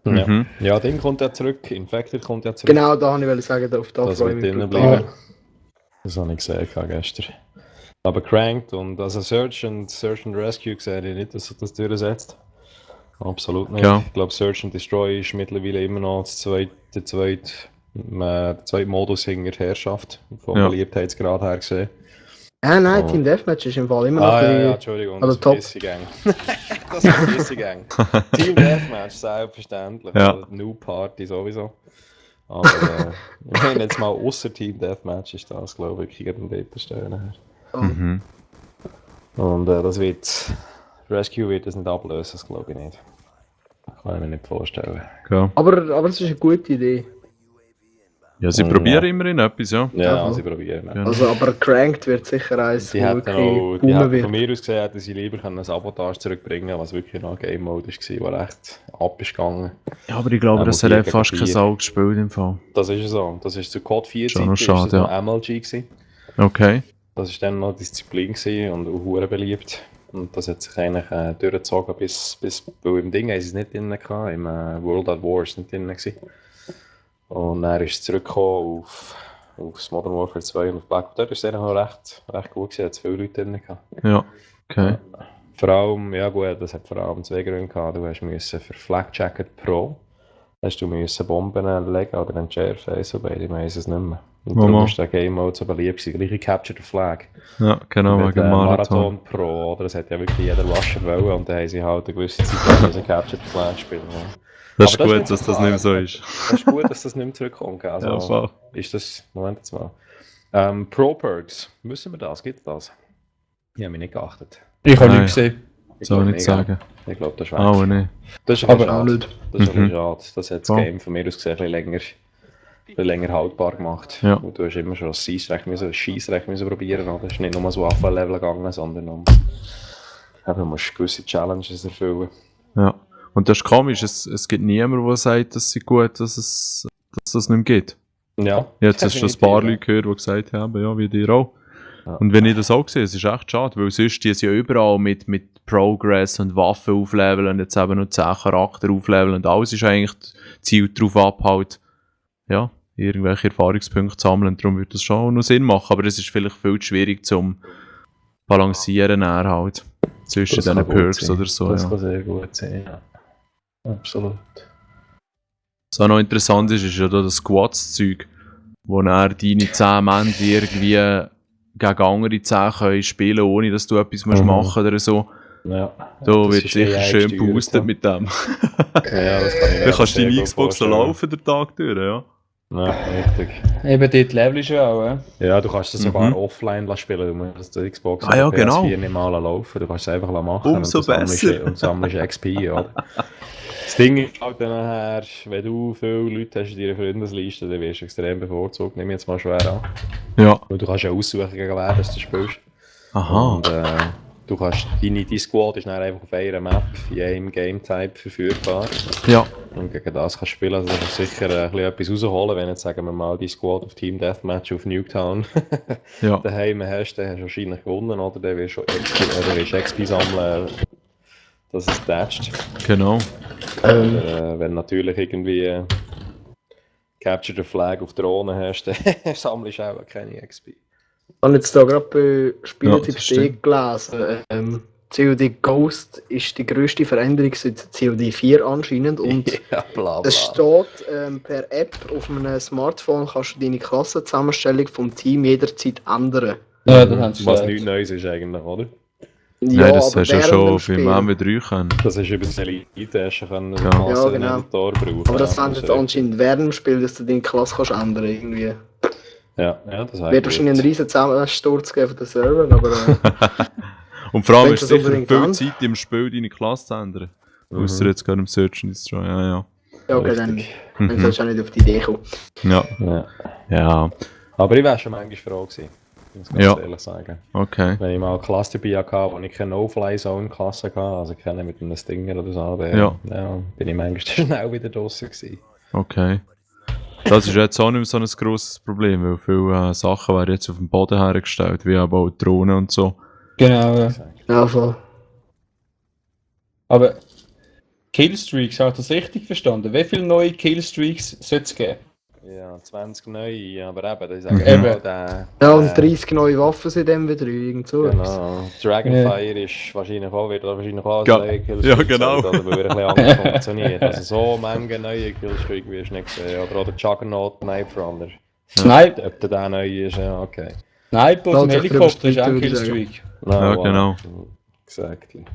C: Ja.
A: Mhm.
C: Ja, Ding kommt ja zurück, Infected kommt ja zurück.
E: Genau, da wollte ich sagen, auf da
C: Das
E: freue ich
C: wird
E: mich.
C: drinnen
E: brutal.
C: bleiben. Das habe ich gesehen gestern. Aber Cranked und also Search and Rescue sehe ich nicht, dass er das durchsetzt. Absolut nicht.
A: Ja.
C: Ich glaube, Search and Destroy ist mittlerweile immer noch der zweite Modus hinter der Herrschaft, vom
A: Ja.
C: Beliebtheitsgrad her gesehen.
E: Nein,
C: Oh.
E: Team Deathmatch ist im Fall immer noch
C: Ah,
E: ein
C: ja,
E: bisschen...
C: ja, Entschuldigung,
E: also
C: das
E: top.
C: vergesse ich gang. Das vergesse ich gang. Team Deathmatch, selbstverständlich.
A: Ja.
C: Also New Party sowieso. Aber ich meine jetzt mal ausser Team Deathmatch ist das, glaube ich, wirklich am besten.
A: Mhm.
C: Und Rescue wird das nicht ablösen, das glaube ich nicht. Kann ich mir nicht vorstellen.
A: Ja,
E: Aber es ist eine gute Idee.
A: ja sie probieren immerhin etwas, ja.
C: Ja,
E: Aha.
C: sie probieren.
A: Ja.
E: Also, aber Cranked wird sicher eins,
C: Die
E: wo
C: hätten
E: wirklich
C: auch,
E: boomen
C: von
E: wird.
C: mir aus gesehen, hätten sie lieber ein Sabotage zurückbringen, was wirklich noch ein Game Mode war, der recht ab ist gegangen.
A: Ja, aber ich glaube,
C: Ja,
A: das
C: aber
A: hat
C: vier
A: fast
C: gegen
A: kein
C: vier.
A: Sau gespielt im Fall.
C: Das ist so. Das ist zu Code 4
A: Schon
C: Zeit,
A: noch
C: ist
A: schade,
C: das noch MLG gewesen.
A: Okay.
C: Das war dann noch Disziplin gewesen und auch hure beliebt. Und das hat sich eigentlich durchgezogen bis weil im Ding haben sie es nicht drin gehabt, im World at War ist es nicht drin gewesen. Und dann ist es zurückgekommen auf Modern Warfare 2 und auf Black Ops. Dort ist es eigentlich noch recht gut gewesen, hat es viele Leute drin gehabt.
A: Ja, okay.
C: Vor allem, ja gut, das hat vor allem zwei Gründe gehabt. Du musst für Flak Jacket Pro hast du Bomben legen oder entschärfen, so beide, ich weiss es nicht mehr. Und darum ist der Game Mode so beliebt gewesen. Gleiche Capture the Flag.
A: Ja, genau,
C: Mit
A: wegen Marathon.
C: Pro, oder? Das hat ja wirklich jeder Wascher wollen und dann haben sie halt eine gewisse Zeit lang Capture the Flag spielen. Ja.
A: Das ist
C: Aber
A: gut,
C: nicht
A: dass das nicht mehr so ist.
C: Das ist gut, dass das nicht mehr zurückkommt. Also,
A: Ja, voll.
C: ist das, Moment jetzt mal. Pro Perks, wissen wir das? Gibt es das? Ich habe mich nicht geachtet.
B: Ich habe
A: Nein.
B: nichts gesehen.
A: Soll ich nicht sagen.
C: Ich glaube, das ist weg.
A: Aber nicht.
C: Das ist
B: Aber
C: aber
E: auch
C: schade.
E: nicht.
C: Das ist ein bisschen
A: Mhm.
C: schade. Das hat das
A: Voll.
C: Game von mir aus gesehen ein bisschen länger haltbar gemacht.
A: Ja.
C: Und du hast immer schon das Scheissrecht müssen probieren. Oder? Es ist nicht nur so Waffenlevel gegangen, sondern du musst gewisse Challenges erfüllen.
A: Ja. Und das ist komisch, es gibt niemanden, der sagt, dass dass das nicht mehr geht.
C: Ja.
A: Jetzt hast du schon ein paar Leute gehört, die gesagt haben, ja, wie dir auch.
C: Ja.
A: Und wenn ich das auch sehe, es ist echt schade, weil sonst die ja überall mit Progress und Waffen aufleveln und jetzt eben noch 10 Charakter aufleveln und alles ist eigentlich Ziel darauf ab, halt, ja, irgendwelche Erfahrungspunkte zu sammeln. Darum würde das schon noch Sinn machen, aber es ist vielleicht viel zu schwierig zum Balancieren dann halt zwischen
C: Das
A: diesen
C: kann gut
A: Perks
C: sein.
A: oder so.
C: Das
A: Ja.
C: kann sehr gut sein, ja. Absolut.
A: Was auch noch interessant ist, ist ja da das Squads-Zeug, wo dann deine 10 Männer gegen andere 10 können spielen, ohne dass du etwas musst machen oder so.
C: Ja.
A: Da
C: Das
A: wird
C: ist
A: sicher
C: AI
A: schön
C: gesteuert,
A: boostet
C: ja.
A: mit dem.
C: Ja, das kann ich mir
A: Dann kannst du
C: sehr
A: deine
C: gut
A: Xbox so
C: vorstellen.
A: laufen den Tag durch, ja.
C: Ja, richtig.
B: Eben dort Level ist ja auch,
C: Ja, du kannst es sogar
A: Mhm.
C: offline spielen. Du musst die Xbox
A: Ah ja,
C: oder
A: genau.
C: PS4 nicht mal laufen. Du kannst es einfach machen
A: Umso
C: und du
A: besser.
C: sammelst XP, oder? Das Ding ist halt dann nachher, wenn du viele Leute hast in deiner Freundesliste, dann wirst du extrem bevorzugt. Nehme ich jetzt mal schwer an.
A: Ja.
C: Weil du kannst ja aussuchen, gegen wen du spielst.
A: Aha.
C: Und du kannst, deine Squad ist dann einfach auf einer Map in einem Game-Type verfügbar.
A: Ja.
C: Und gegen das kannst du spielen, also du kannst sicher ein bisschen etwas rausholen, wenn jetzt, sagen wir mal, die Squad auf Team Deathmatch auf Nuketown
A: Ja.
C: daheim hast, dann hast du wahrscheinlich gewonnen, oder? Dann wirst du XP sammeln, dass es tätscht.
A: Genau.
C: Wenn du natürlich irgendwie Capture the Flag auf Drohnen hast, dann sammelst du auch keine XP.
E: Ich habe jetzt da gerade bei Spieletipps
A: das stimmt.
E: gelesen. COD Ghost ist die grösste Veränderung seit COD 4 anscheinend und
C: Ja, bla bla.
E: es steht, per App auf einem Smartphone kannst du deine Klassenzusammenstellung vom Team jederzeit ändern.
B: Ja, das haben sie
C: Was
B: gesagt.
C: nichts Neues ist eigentlich, oder?
A: Nein, das
E: aber
A: hast du ja
E: während
A: schon
E: dem
A: beim
E: Spiel.
A: MW3 können.
C: Das ist über das Elite schon können,
A: Ja.
E: Ja, genau.
C: Editor brauchen.
E: Aber das
C: Ja,
E: haben sie jetzt anscheinend während dem Spiel, dass du deine Klasse kannst ändern irgendwie.
C: Ja, das wäre
E: Wird
C: gut.
E: wahrscheinlich einen riesen Zusammensturz geben von den Servern, aber
A: Und vor allem
E: Wenn
A: ist
E: sie
A: es
E: das
A: sicher
E: unbedingt
A: viel
E: wollen.
A: Zeit im Spiel, deine Klasse zu ändern. Ausser jetzt gerade im Search and Destroy, ja.
E: ja, okay, dann
C: Richtig.
E: solltest du auch nicht auf die Idee kommen.
A: Ja.
C: Ja.
A: Ja,
C: Aber ich wäre schon manchmal froh gewesen, muss ich ganz ehrlich sagen.
A: okay.
C: Wenn ich mal eine Klasse dabei hatte, wo ich keine No-Fly-Zone-Klasse hatte, also keine mit einem Stinger oder so, dann
A: Ja.
C: bin ich manchmal schnell wieder draussen gewesen.
A: Okay. Das ist jetzt auch nicht mehr so ein grosses Problem, weil viele Sachen werden jetzt auf dem Boden hergestellt, wie aber auch Drohnen und so.
B: Genau, ja.
E: Ja, voll.
B: Aber Killstreaks, habe ich das richtig verstanden? Wie viele neue Killstreaks sollte es geben?
C: Ja, 20 neue, aber eben, ich sage
A: Mhm.
C: mal, der...
E: Ja, und 30 neue Waffen sind in MW3, irgend so.
C: Genau. Dragonfire ist wahrscheinlich auch, wird wahrscheinlich auch
A: Ja.
C: als neue Killstreak
A: Ja, genau.
C: sein, oder weil er ein bisschen anders funktioniert. Also so Menge neue Killstreak wirst du nicht sehen. Oder auch der Juggernaut Knife Runner.
B: Sniper,
C: Ob der neu ist, ja, okay.
B: Sniper aus dem
E: Lass sich
B: Helikopter ist auch ein
E: drüber streiten,
B: Killstreak.
C: No,
A: Ja, genau.
C: Exactly.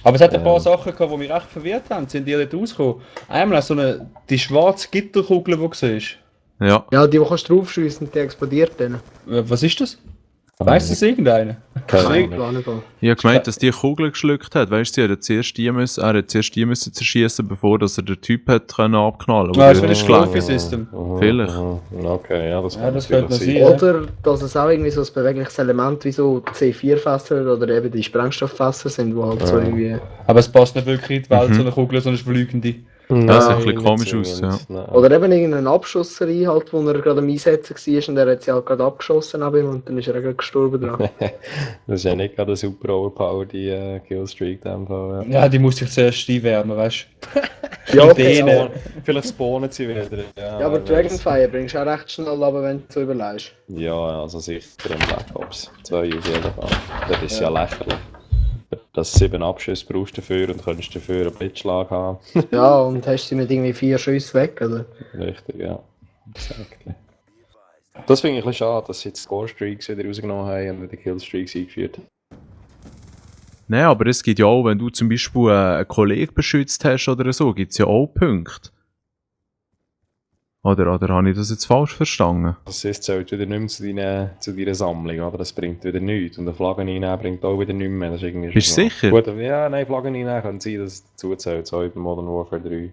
B: Aber es hat ein paar Sachen gehabt, die mich recht verwirrt haben. Sind die dort rausgekommen? Einmal die schwarze Gitterkugel, die du siehst.
A: Ja.
E: Ja, die kannst du draufschiessen und die explodiert dann.
B: Was ist das? Weißt du das irgendeiner?
E: Nein, gar nicht.
A: Ich habe gemeint, dass die Kugel geschluckt hat. Weißt du, er hat zuerst die müssen zerschießen, bevor dass er den Typ hat können abknallen.
B: Das ist vielleicht ein Schlafsystem.
A: Vielleicht.
C: Okay, ja, das
B: könnte noch sein.
E: Oder dass es auch irgendwie so ein bewegliches Element wie so C4-Fässer oder eben die Sprengstofffässer sind, die halt so irgendwie...
B: Aber es passt nicht wirklich in die Welt, so eine Kugel, so eine fliegende.
A: Das sieht ein bisschen komisch aus, ja.
E: Oder eben irgendeine Abschusserei, halt, wo er gerade am Einsetzen war und er hat sie halt gerade abgeschossen ab ihm und dann ist er gerade gestorben dran.
C: Das ist ja nicht gerade eine super overpower, die Killstreak in dem Fall.
B: Ja, die muss sich zuerst einwärmen, weißt du?
E: Ja,
B: Ideen.
C: Vielleicht spawnen sie wieder.
E: Ja, aber Dragonfire bringst du auch recht schnell ab, wenn du so überlegst.
C: Ja, also sicher im Black Ops 2 auf jeden Fall. Das ist ja lächerlich. Dass 7 Abschüsse brauchst du dafür und könntest dafür einen Blitzschlag haben.
E: Ja, und hast sie mit irgendwie 4 Schüssen weg, oder?
C: Richtig, ja. Exactly. Das finde ich ein bisschen schade, dass sie jetzt Score-Streaks wieder rausgenommen haben und die Killstreaks eingeführt haben.
A: Nein, aber es gibt ja auch, wenn du zum Beispiel einen Kollegen beschützt hast oder so, gibt es ja auch Punkte. Oder habe ich das jetzt falsch verstanden?
C: Das heißt, es zählt wieder nicht mehr zu deiner Sammlung, oder? Das bringt wieder nichts. Und eine Flagge reinnehmen bringt auch wieder nichts mehr. Das ist irgendwie
A: Bist du sicher?
C: Gut, ja, nein, Flaggen reinnehmen kann sein, dass es dazu zählt, so über Modern Warfare 3.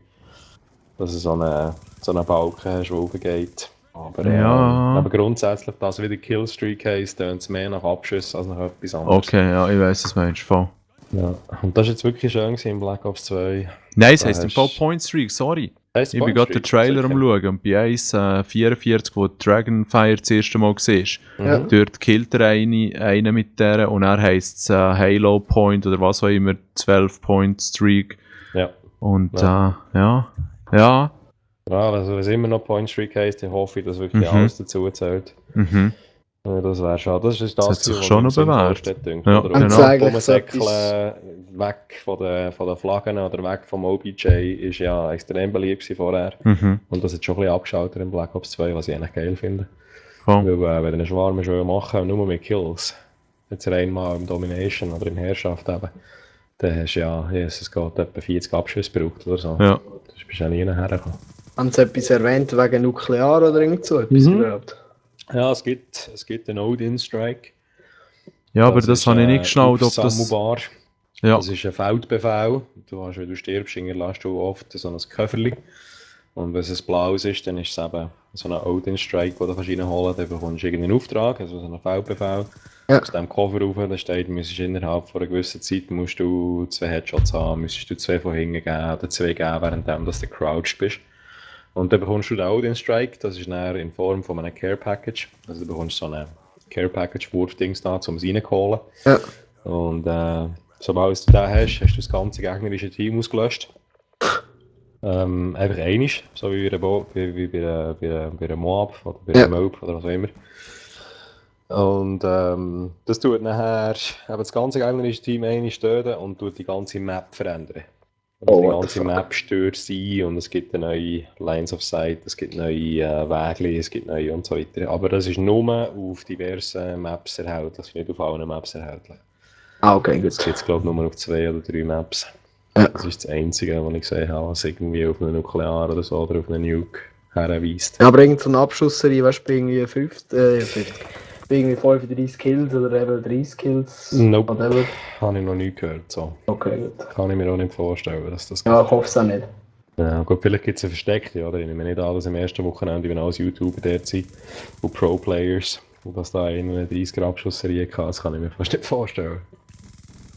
C: Dass du so einen Balken hast, der raufgeht. Aber,
A: Ja.
C: Aber grundsätzlich, dass wieder Killstreak heisst, tönt es mehr nach Abschüssen als nach etwas anderes.
A: Okay, ja, ich weiss, was meinst du voll.
C: Ja. Und das war jetzt wirklich schön gewesen im Black Ops 2.
A: Nein, es
C: Da
A: heisst im
C: hast-
A: Fall Point Streak, sorry.
C: Heisst
A: Ich bin gerade den Trailer am schauen und bei 1.44, wo Dragonfire das erste Mal siehst,
E: Ja.
A: dort killt er einen mit der und er heisst es Halo Point oder was auch immer, 12 Point Streak.
C: Ja.
A: Und
C: Ja.
A: ja.
C: Ja, also wenn es immer noch Point Streak heisst, dann hoffe ich, dass wirklich alles dazu zählt.
A: Mhm.
C: Ja, das wäre schon. Das ist
A: Das hat sich schon noch bewährt. Ja.
C: Oder
E: Und
C: auch
E: eigentlich
C: rumsäckeln,
E: so
C: weg von den Flaggen oder weg vom OBJ ist ja extrem beliebt gewesen vorher.
A: Mhm.
C: Und das hat schon ein bisschen abgeschaltet im Black Ops 2, was ich eigentlich geil finde.
A: Voll.
C: Weil wenn du einen Schwarm machen nur mit Kills, jetzt rein mal im Domination oder in Herrschaft eben, dann hast du ja, es geht etwa 40 Abschüsse gebraucht oder so.
A: Ja.
C: Das bist du ja nie hergekommen.
E: Haben sie etwas erwähnt wegen Nuklear oder irgend so etwas überhaupt?
C: Ja, es gibt einen Odin-Strike.
A: Ja, aber das habe ich nicht geschnallt, ob das...
C: Aufsammelbar.
A: Ja.
C: Das ist ein Feldbefehl. Du hast, wenn du stirbst, hinterlässt du oft so ein Köfferli. Und wenn es blaues ist, dann ist es eben so ein Odin-Strike, den du reinholen kannst. Dann bekommst du irgendeinen Auftrag, also so einen Feldbefehl.
E: Ja.
C: Aus dem Cover rauf, da steht, müsstest innerhalb von einer gewissen Zeit musst du 2 Headshots haben, müsstest du 2 von hinten geben oder 2 geben, während du crouched bist. Und dann bekommst du den Odin-Strike, das ist dann in Form von einem Care-Package. Also du bekommst so einen Care-Package-Wurfdings da, um es reinzuholen.
E: Ja.
C: Und sobald du den hast, hast du das ganze gegnerische Team ausgelöscht. Einfach einisch, so wie bei einem Moab oder bei einem Mob oder was auch immer. Und das tut nachher eben das ganze gegnerische Team einisch töten und tut die ganze Map verändern. Also die ganze Map stürzt ein und es gibt neue Lines of Sight, es gibt neue Wege, es gibt neue und so weiter. Aber das ist nur auf diversen Maps erhältlich, das ist nicht auf allen Maps erhältlich.
E: Ah, okay,
C: Das
E: gut.
C: gibt es glaube ich nur auf 2 oder 3 Maps.
E: Ja.
C: Das ist das Einzige, was ich gesehen habe, was irgendwie auf einen Nuklear oder so oder auf einen Nuke herweist.
E: Ja, aber irgend so eine Abschusserie, weißt du, bei irgendwie 35 Kills oder eben 30 Kills.
C: Nope,
E: Whatever.
C: habe ich noch nie gehört. So.
E: Okay, gut.
C: Kann ich mir auch nicht vorstellen, dass das
E: Ja, ich hoffe es auch nicht.
C: Ja, gut, vielleicht gibt es eine versteckte, oder? Ich nehme nicht an, dass im ersten Wochenende, wenn alles YouTuber dort sind und Pro-Players, und dass da eine 30er-Abschussserie hatte, das kann ich mir fast nicht vorstellen.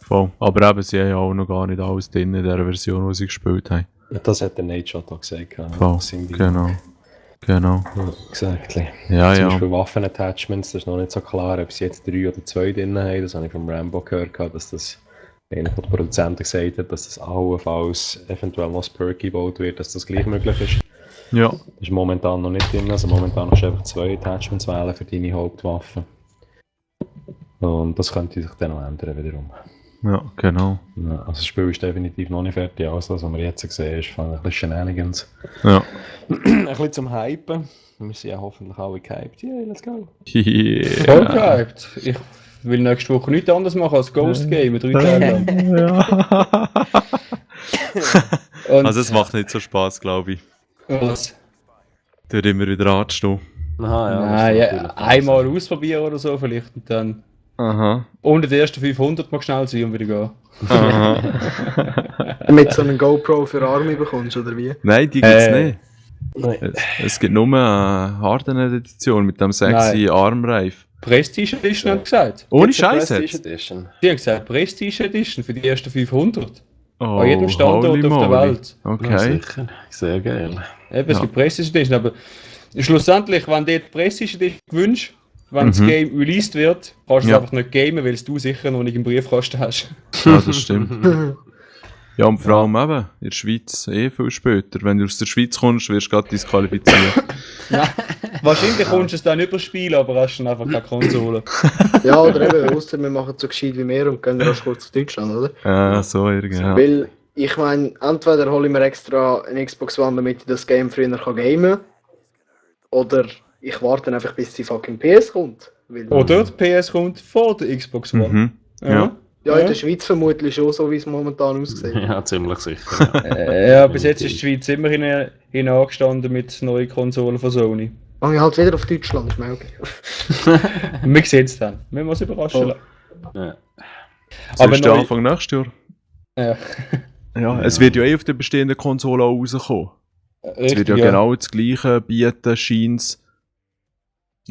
A: Voll. Aber eben, sie haben ja auch noch gar nicht alles drin in der Version, die sie gespielt haben.
C: Das hat der Nate schon da gesagt.
A: Voll. Genau. Genau.
C: Exactly.
A: Ja,
C: Zum
A: ja.
C: Beispiel Waffenattachments, das ist noch nicht so klar, ob sie jetzt 3 oder 2 drin haben. Das habe ich vom Rambo gehört, dass das einer von den Produzenten gesagt hat, dass das allenfalls eventuell noch das Perk gebaut wird, dass das gleich möglich ist.
A: Ja.
C: Das ist momentan noch nicht drin, also momentan hast du einfach 2 Attachments wählen für deine Hauptwaffe. Und das könnte sich dann noch ändern wiederum.
A: Ja, genau.
C: Ja, also das Spiel ist definitiv noch nicht fertig, also das, was wir jetzt sehen, ist von ein bisschen Shenanigans.
A: Ja.
C: Ein bisschen zum Hypen. Wir sind ja hoffentlich alle gehypt. Yeah, let's go.
B: Voll
A: Yeah.
B: gehypt. Ich will nächste Woche nichts anderes machen als Ghost Game, 3 Tage lang.
A: Ja.
B: Und,
A: Also es macht nicht so Spass, glaube ich.
B: was?
A: Dort immer wieder anzustehen.
C: Aha, ja.
B: Nein, ja, einmal ausprobieren oder so vielleicht und dann
A: Aha.
B: unter den ersten 500 mal schnell sein und wieder gehen.
A: Aha.
E: Damit so einen GoPro für Arme bekommst, oder wie?
A: Nein, die gibt's nicht.
C: Nein.
A: Es gibt nur eine Hardened-Edition mit dem sexy Armreif.
B: Prestige Edition haben gesagt.
A: Ohne
C: Gibt's eine
A: Scheiß
C: Prestige
A: jetzt.
C: Edition?
B: Die haben gesagt Prestige Edition für die ersten 500.
A: Oh,
B: An jedem Standort
A: holy
B: auf der
A: moly.
B: Welt.
C: Ja,
A: Okay.
C: sicher. Sehr geil.
B: Eben, es
A: Ja.
B: gibt Prestige Edition, aber schlussendlich, wenn du die Prestige Edition wünschst, wenn das Game released wird, kannst du es
A: Ja.
B: einfach nicht gamen, weil es du sicher noch nicht im Briefkasten hast.
A: Ja, das stimmt. Ja, und vor allem eben, in der Schweiz viel später. Wenn du aus der Schweiz kommst, wirst du gerade disqualifiziert.
B: Wahrscheinlich kommst du es dann überspielen, aber hast dann einfach keine Konsole.
E: Ja, oder eben, ausser wir machen es so gescheit wie wir und gehen rasch kurz auf Deutschland, oder?
A: So irgendwie. Ja.
E: Weil, ich meine, entweder hole ich mir extra eine Xbox One, damit ich das Game früher kann gamen kann, oder ich warte dann einfach, bis die fucking PS kommt. Weil,
B: Oder die PS kommt vor der Xbox One.
A: Mhm. Ja.
E: ja, in der Schweiz vermutlich schon, so wie es momentan aussieht.
C: Ja, ziemlich sicher. Ja.
B: Ja, bis jetzt ist die Schweiz immer angestanden mit neuen Konsolen von Sony.
E: Fange ich halt wieder auf Deutschland, ist mir okay.
B: Wir sehen es dann. Wir müssen uns überraschen lassen.
C: Ja.
A: So
B: Aber
A: ist der
B: neu-
A: Anfang nächstes Jahr.
B: Ja,
A: Ja, es wird ja auf den bestehenden Konsolen auch rauskommen. Es
B: richtig,
A: wird ja genau das Gleiche bieten, scheint's.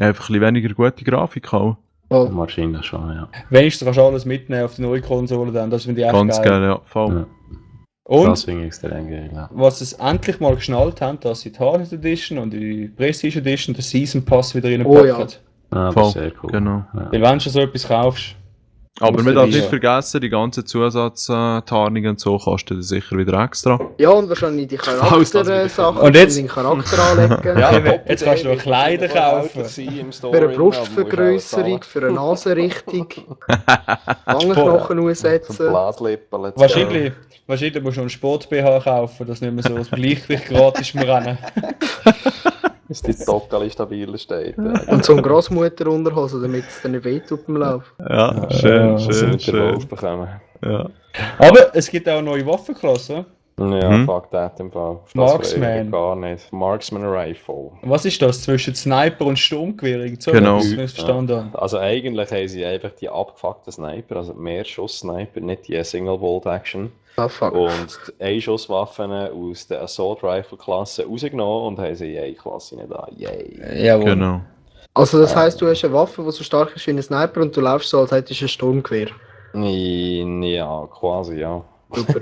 A: Einfach ein bisschen weniger gute Grafik auch.
E: Oh,
C: Wahrscheinlich schon, ja.
B: Wenigstens kannst du alles mitnehmen auf die neue Konsole dann, das finde ich echt
A: Ganz
B: geil.
A: geil, ja. Voll.
C: Ja.
B: Und
C: Das finde ich extrem geil. Ja.
B: was es endlich mal geschnallt haben, dass sie die Hardest Edition und die Prestige Edition den Season Pass wieder reinpacken.
E: Oh ja.
C: Ah, das
A: Voll,
C: ist sehr cool.
A: genau.
C: Ja.
B: Weil wenn du schon so etwas kaufst,
A: Aber
B: musst
A: man
B: du
A: darf
B: die-
A: nicht vergessen, die ganzen Zusatztarnungen und so kosten dann sicher wieder extra.
E: ja, und wahrscheinlich die
C: Falls das wieder
E: Charakter-Sachen
B: Und jetzt-
E: den Charakter anlegen.
B: Ja, eben, jetzt kannst du noch Kleider kaufen.
E: Für eine Brustvergrößerung, für eine Nasenrichtung, Wangenknochen aussetzen.
C: Blaslippen.
B: Wahrscheinlich musst du noch einen Sport-BH kaufen, dass nicht mehr so das Gleichgewicht gratis im Rennen.
C: Dass die Tockali stabil steht.
E: Und so eine Grossmutter-Unterhose, damit es dann nicht wehtut beim Lauf.
A: Ja, schön, schön,
C: schön.
A: schön.
C: Bekommen.
A: Ja.
B: Aber es gibt auch neue Waffenklassen.
C: Ja,
A: Mhm.
C: fuck that im Fall. Das
B: Marksman.
C: freue ich mich gar nicht. Marksman Rifle.
B: Was ist das zwischen Sniper und Sturmgewehr? Irgend so
A: Genau.
B: etwas, wenn ich es verstanden habe.
C: Also eigentlich haben sie einfach die abgefuckten Sniper, also mehr Schuss-Sniper, nicht die Single-Bolt-Action.
E: Ah, fuck.
C: Und die Einschusswaffen aus der Assault Rifle Klasse rausgenommen und haben sie in eine Klasse nicht an. Yay.
B: Jawohl.
A: Genau.
E: Also das heisst, du hast eine Waffe, die so stark ist wie ein Sniper und du läufst so, als hättest du ein Sturmgewehr.
C: Ja, quasi, ja.
E: Super.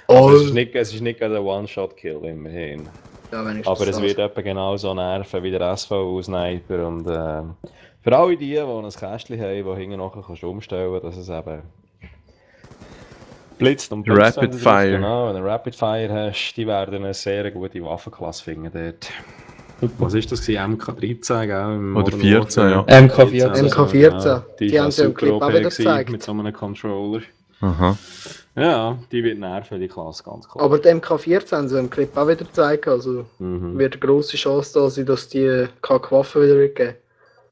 C: Also es ist nicht gerade ein One-Shot-Kill immerhin.
E: Ja, wenigstens
C: Aber es
E: das.
C: wird etwa genauso nerven wie der SVU-Sniper. Und für alle die ein Kästchen haben, die hinten nachher kannst du umstellen, dass es eben blitzt und blitzt.
A: Rapid
C: wenn du
A: Fire.
C: Genau, wenn du Rapid Fire hast, die werden eine sehr gute Waffenklasse finden dort. Was ist das gewesen? MK13, gell? Im
A: Oder
C: Modern
A: 14, ja.
C: Warfare?
B: MK14.
E: MK14.
C: Die,
E: Die haben
C: haben
E: sie im
C: super
E: Clip
C: OP
E: auch wieder
C: gewesen,
E: gezeigt.
C: mit so einem Controller.
A: Aha.
C: Ja, die wird nerven, die Klasse, ganz klar.
E: Aber die MK14 haben sie im Clip auch wieder gezeigt, also
C: Mhm.
E: wird eine grosse Chance da sein, dass die Kack-Waffen wieder weggeben.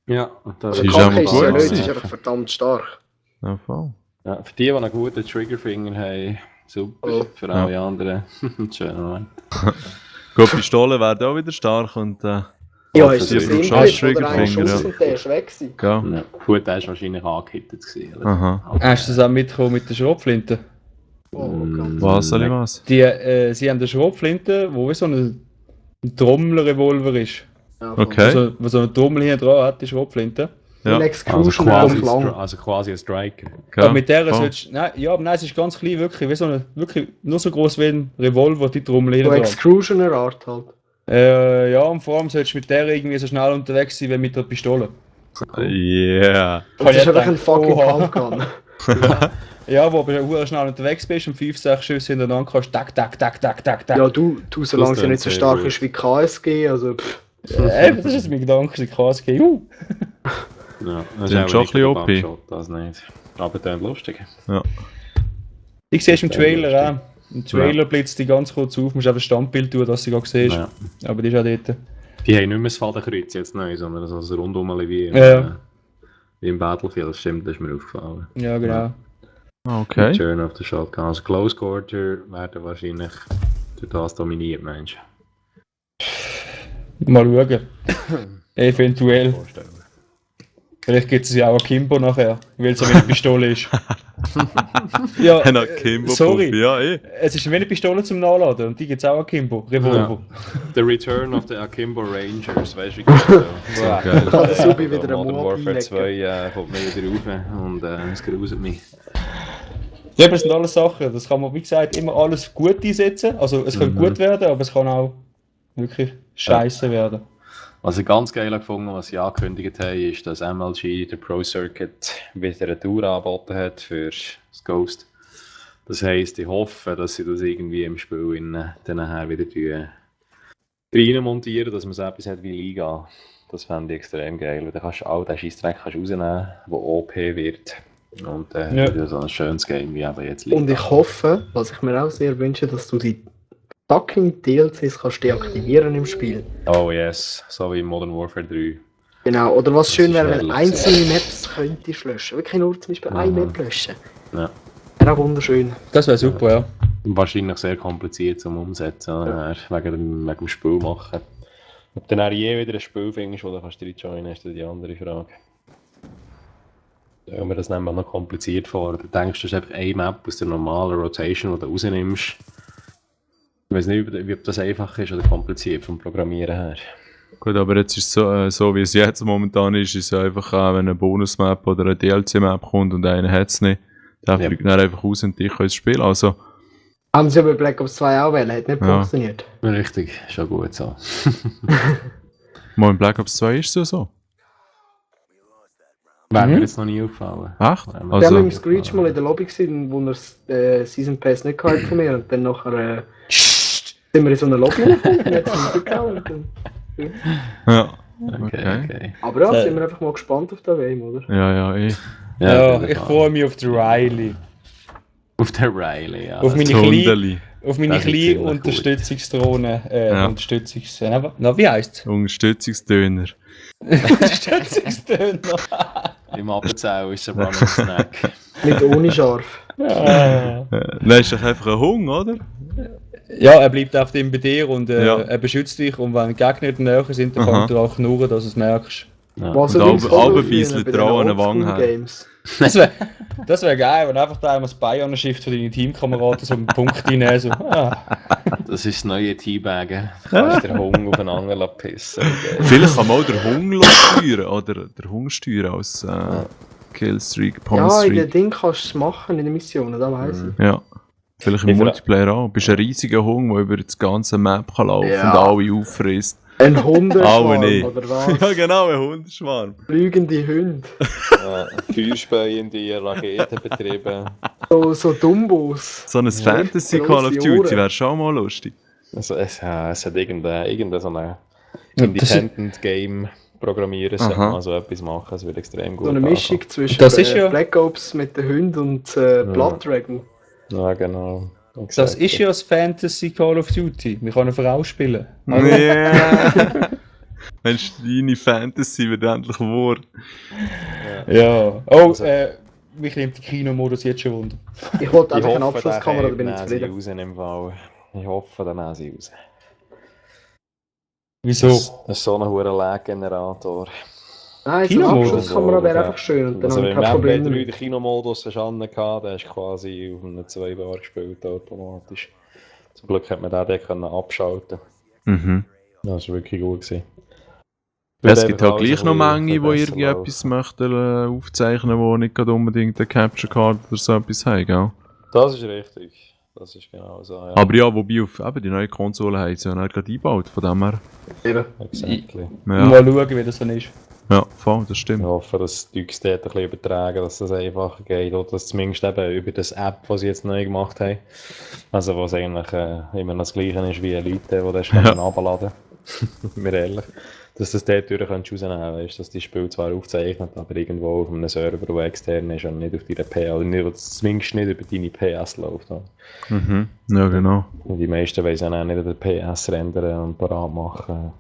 C: Ja, und das
E: Also
A: ist
E: Kack
A: auch mal
E: ist
A: gut
E: ja nicht,
A: gewesen.
E: sie ist einfach verdammt stark.
A: Ja, voll.
C: Ja, für die, die einen guten Triggerfinger haben, super.
E: Oh.
C: Für alle anderen, schön, Moment.
A: Gut, Pistolen werden auch wieder stark und
E: Ja,
C: Waffe
E: ist das
C: sind
E: im
C: schon
E: Clip oder ein
A: Triggerfinger,
E: Schuss
A: ja.
E: und der ist weg gewesen.
A: gell?
C: Ja. Gut, der ist wahrscheinlich angehittet gewesen. oder?
A: Aha.
B: Hast du das auch mitbekommen mit der Schrotflinte?
E: Oh, ganz.
A: Was soll ich was?
B: Sie haben eine Schrotflinte, wo wie so ein Trommelrevolver ist.
E: Ja,
A: Okay.
B: Also, wo so eine Trommel hinten dran hat, die Schrotflinte.
E: Ein
A: Ja.
C: Also
E: Exclusion
C: quasi,
E: auf lang.
C: also quasi ein Striker.
B: Aber
A: Gell?
B: mit der
A: Voll.
B: sollst nein, ja, aber nein, es ist ganz klein, wirklich, wie so eine, wirklich nur so groß wie ein Revolver, die Trommel hinten
E: So
B: dran.
E: Exclusioner Art halt.
B: Ja, und vor allem sollst du mit der irgendwie so schnell unterwegs sein wie mit der Pistole.
A: Yeah.
E: Das ist einfach ein
B: gedacht,
E: fucking
B: oha.
E: Pumpgun.
B: Ja, wo du aber schnell unterwegs bist und 5-6 Schüsse hintereinander kannst, tak, tak, tak, tak, tak, tak.
E: Ja, du solange
C: Das
E: sie nicht so
C: klingt
E: stark
C: sehr gut.
E: ist wie KSG, also pff.
B: Das ist jetzt mein Gedanke, KSG.
C: Ja,
A: Die sind schon ein bisschen OP.
C: Das nicht. Aber dann lustig.
B: Ich sehe es im
C: Das ist
B: Trailer auch. Im Trailer blitzt die ganz kurz auf, musst einfach ein Standbild tun, dass du sie gerade siehst.
C: Ja.
B: Aber die ist auch dort.
C: Die haben nicht mehr das Fadenkreuz jetzt neu, sondern so ein rundum wie.
B: Ja.
C: Wie im Battlefield, stimmt, das ist mir aufgefallen.
B: Ja, genau.
A: Okay.
C: Return of the Shotgun. Also Close Quarter werden wahrscheinlich durch das dominiert, meinst du?
B: Mal schauen. Eventuell.
C: Vorstellen.
B: Vielleicht gibt es ja auch Akimbo nachher, weil es eine Pistole ist. Ja,
A: Ein Akimbo,
B: sorry.
A: ja,
B: Es ist eine Pistole zum Nachladen und die gibt es auch Akimbo, Revolver.
C: The Return of the Akimbo Rangers, weißt du, wie gut so.
A: Ja, geil.
E: Kann der Subi wieder
C: Modern
E: einen
C: Warfare
E: Mob
C: 2 kommt mir wieder rauf und es gruselt mich.
B: Ja, das sind alles Sachen, das kann man, wie gesagt, immer alles gut einsetzen. Also es kann gut werden, aber es kann auch wirklich scheiße werden.
C: Was ich ganz geil gefunden was sie angekündigt haben, ist, dass MLG, der Pro Circuit, wieder eine Tour angeboten hat für das Ghost. Das heisst, ich hoffe, dass sie das irgendwie im Spiel dann nachher wieder rein montieren, dass man so etwas hat wie Liga. Das fände ich extrem geil, weil dann kannst du all den Scheissdreck rausnehmen, der OP wird. Und wieder so ein schönes Game wie eben jetzt Liga.
E: Und ich hoffe, was ich mir auch sehr wünsche, dass du die fucking DLCs kannst deaktivieren im Spiel.
C: Oh yes, so wie in Modern Warfare 3.
E: Genau, oder was
C: Das
E: schön
C: ist
E: wäre, wenn
C: herrlich
E: einzelne Maps könntest löschen. Wirklich nur zum Beispiel eine Map löschen.
C: Ja.
E: Wäre auch wunderschön.
B: Das wäre super, ja.
C: Wahrscheinlich sehr kompliziert zum Umsetzen, wegen dem Spiel machen. Ob du dann je wieder ein Spiel findest, wo du kannst joinen, ist dann die andere Frage. Stell mir das nämlich noch kompliziert vor. Du denkst, du hast einfach eine Map aus der normalen Rotation, die du rausnimmst. Ich weiß nicht, ob das einfach ist oder kompliziert vom Programmieren her.
A: Gut, aber jetzt ist es so wie es jetzt momentan ist es einfach auch, wenn eine Bonus-Map oder eine DLC-Map kommt und einer hat es nicht, der fliegt dann einfach raus und ich kann es spielen. Also,
E: Haben sie aber Black Ops 2 auch wählen, hat nicht funktioniert.
C: Richtig, schon gut so.
A: mal in Black Ops 2 ist es so.
C: Wäre mir jetzt noch nie aufgefallen.
A: Echt?
E: Wir haben
A: Also,
E: mit dem Screech mal in der Lobby gesehen, wo er Season Pass nicht gehabt von mir und dann nachher sind wir in so einer Lobby gekommen und jetzt sind wir gegangen.
A: ja.
C: Okay.
E: Aber ja, sind wir einfach mal gespannt auf den Game, oder?
A: Ja,
B: Ja, ich freue mich auf die Riley.
C: Auf der Riley, ja.
B: Auf meine
A: Das
B: kleine,
A: Hundeli.
B: auf meine
C: Das ist
B: kleine
C: ziemlich gut.
B: Unterstützungsdrohne.
A: Ja.
B: Wie heisst es?
A: Unterstützungsdöner.
B: Unterstützungsdöner.
C: Im Appenzell ist es ein Running Snack.
E: Nicht ohne Scharf.
A: Nein, ist doch einfach ein Hung, oder?
B: Ja, er bleibt auf dem bei dir und
A: Ja.
B: er beschützt dich und wenn Gegner in der Nähe sind, dann
A: Aha.
B: kann er auch knurren, dass du es merkst.
C: Ja.
E: Was
A: Und
E: er uns
A: Albe
E: voll
A: bisschen
E: fühlen bei
A: trauen,
E: den
A: eine Wange haben.
E: Oldschool-Games.
B: Das wär geil, wenn einfach da einmal das Bein an Shift von deinen Teamkameraden so einen Punkt reinnehmen. So.
C: Das ist das neue Teabaggen. Du kannst den Hung aufeinander pissen. Okay.
A: Vielleicht kann man auch den Hung steuern, oder der Hung steuern als Killstreak,
E: Ja, in den
A: Pawnstreak.
E: Ding kannst du es machen, in den Missionen, das weiss ich.
A: Ja. Vielleicht im
C: Ich
A: Multiplayer auch. Du bist ein riesiger Hung, der über das ganze Map kann laufen
E: Ja.
A: und alle auffrisst.
E: Ein Hundeschwarm,
A: Alle nicht.
E: oder was?
A: Ja, genau, ein Hundeschwarm.
E: Flügende Hunde.
C: Feuerspeiende Raketenbetriebe.
E: So Dumbos.
A: So ein Fantasy Call of
E: grosse
A: Duty
E: Ohren.
A: wäre schon mal lustig.
C: Also es hat irgendeine so eine
B: das
C: Independent Game programmieren,
A: Aha.
C: also etwas machen, es wird extrem gut.
E: So eine Mischung zwischen
B: Das ist ja-
E: Black Ops mit den Hunden und Blood Dragon.
C: Ja, genau.
B: Das ist ja das Fantasy Call of Duty. Wir können eine Frau spielen.
A: Ja. Mensch, deine Fantasy wird endlich wahr.
B: Ja. Oh, mich nimmt der Kinomodus jetzt schon wunder.
E: Ich wollte
C: Ich
E: einfach eine
C: hoffe,
E: Abschlusskamera, da bin ich
C: nehmen sie
E: zufrieden.
C: raus in dem Fall. Ich hoffe, dann nehmen sie raus.
B: Wieso?
C: Das ist so ein hoher Lag-Generator.
E: Nein, so eine
B: Kinomodus.
E: Abschlusskamera wäre einfach schön und dann
C: Also
E: habe ich
C: wenn
E: kein
C: du
E: Problem
C: den
E: damit.
C: Kinomodus hast angehabt, der ist quasi auf einem 2 Bar gespielt automatisch. Zum Glück hat man den können abschalten.
A: Mhm.
C: Das war wirklich gut gewesen.
A: Es gibt halt gleich noch Menge, die irgendetwas möchten aufzeichnen, die nicht gerade unbedingt eine Capture Card oder so etwas haben, gell?
C: Das ist richtig. Das ist genau so, ja.
A: Aber ja, wobei auf eben die neue Konsole haben sie ja nicht gerade eingebaut, von dem her.
E: Eben.
C: Exactly.
A: Ja,
B: Mal schauen, wie das dann ist.
A: ja voll, das
C: Ich
A: stimmt.
C: hoffe, dass die Leute dort ein bisschen übertragen, dass das einfacher geht. Oder dass zumindest eben über das App, die sie jetzt neu gemacht haben. Also was eigentlich immer noch das Gleiche ist wie Leute, die das
A: Ja.
C: runterladen können. Mir ehrlich. Dass das dort durch rausnehmen kannst, weißt, dass die Spiel zwar aufzeichnet, aber irgendwo auf einem Server, der extern ist und nicht auf deiner PS, oder nicht, zumindest nicht über deine PS läuft. Ja.
A: Mhm. Ja, genau.
C: Und die meisten wollen ja auch nicht an der PS rendern und parat machen.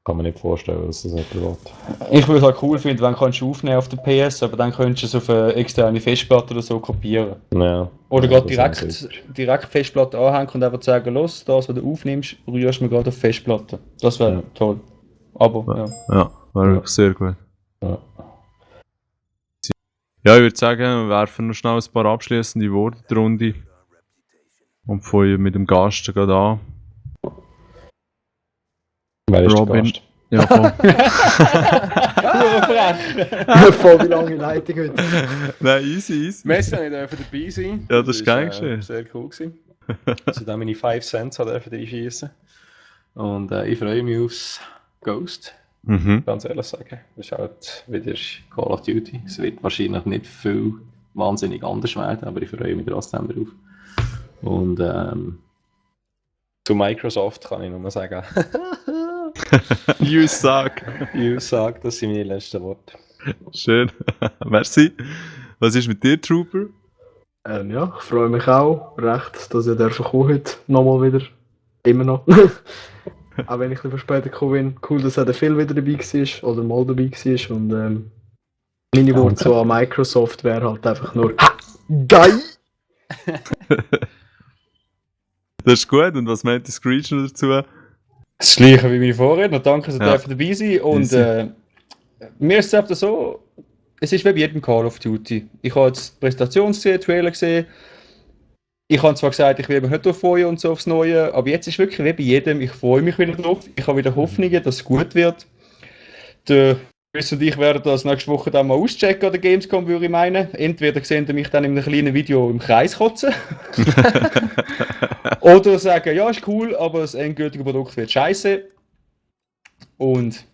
C: Kann man nicht vorstellen, dass das jemand will.
B: Ich würde es halt cool finden, wenn kannst du aufnehmen auf der PS, aber dann könntest du es auf eine externe Festplatte oder so kopieren.
C: Ja.
B: Oder
C: ja,
B: gerade direkt Festplatte anhängen und einfach sagen, los, das, was du aufnimmst, rührst du mir gerade auf Festplatte. Das wäre toll. Aber,
A: Ja, wäre wirklich sehr gut.
C: Ja.
A: Ja, ich würde sagen, wir werfen noch schnell ein paar abschließende Worte in die Runde. Und fangen mit dem Gast gerade an.
C: Wer ist
A: Robin.
C: der Gast?
A: Ja, voll.
E: Voll die lange Leitung heute.
A: Nein, easy.
C: Messi durfte dabei sein.
A: Ja, das ist gern geschehen.
C: Sehr cool gewesen. Also da meine 5 Cents reinschießen. Und ich freue mich aufs Ghost. Ganz ehrlich sagen. Das ist halt wieder Call of Duty. Es wird wahrscheinlich nicht viel wahnsinnig anders werden, aber ich freue mich trotzdem drauf. Und zu Microsoft kann ich nur sagen.
A: You suck.
C: You suck, das sind meine letzten Worte.
A: Schön. Merci. Was ist mit dir, Trooper?
E: Ja, ich freue mich auch recht, dass ich kommen heute nochmal wieder. Immer noch. Auch wenn ich ein bisschen später gekommen bin. Cool, dass auch der Phil wieder dabei war oder mal dabei war. Und meine Worte so an Microsoft wäre halt einfach nur geil!
A: Das ist gut. Und was meint die Screech dazu?
B: Das gleiche wie meine Vorredner. Danke, dass ihr dabei sein. Und mir ist es einfach so, es ist wie bei jedem Call of Duty. Ich habe jetzt die Präsentation gesehen, Trailer gesehen. Ich habe zwar gesagt, ich will mich nicht drauf freuen und so aufs Neue, aber jetzt ist wirklich wie bei jedem, ich freue mich wieder drauf. Ich habe wieder Hoffnungen, dass es gut wird. Der Chris und ich werden das nächste Woche dann mal auschecken an der Gamescom, würde ich meinen. Entweder sehen Sie mich dann in einem kleinen Video im Kreis kotzen. Oder sagen, ja, ist cool, aber das endgültige Produkt wird scheiße. Und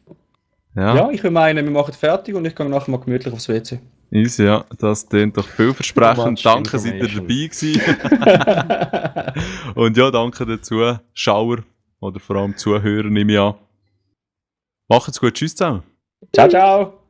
B: ja, ich würde meinen, wir machen fertig und ich gehe nachher mal gemütlich aufs WC.
A: Easy, ja. Das klingt doch vielversprechend. Danke, seid ihr dabei gewesen. Und ja, danke den Zuschauer oder vor allem Zuhörer, nehme ich an. Macht's gut. Tschüss zusammen.
B: Ciao, ciao.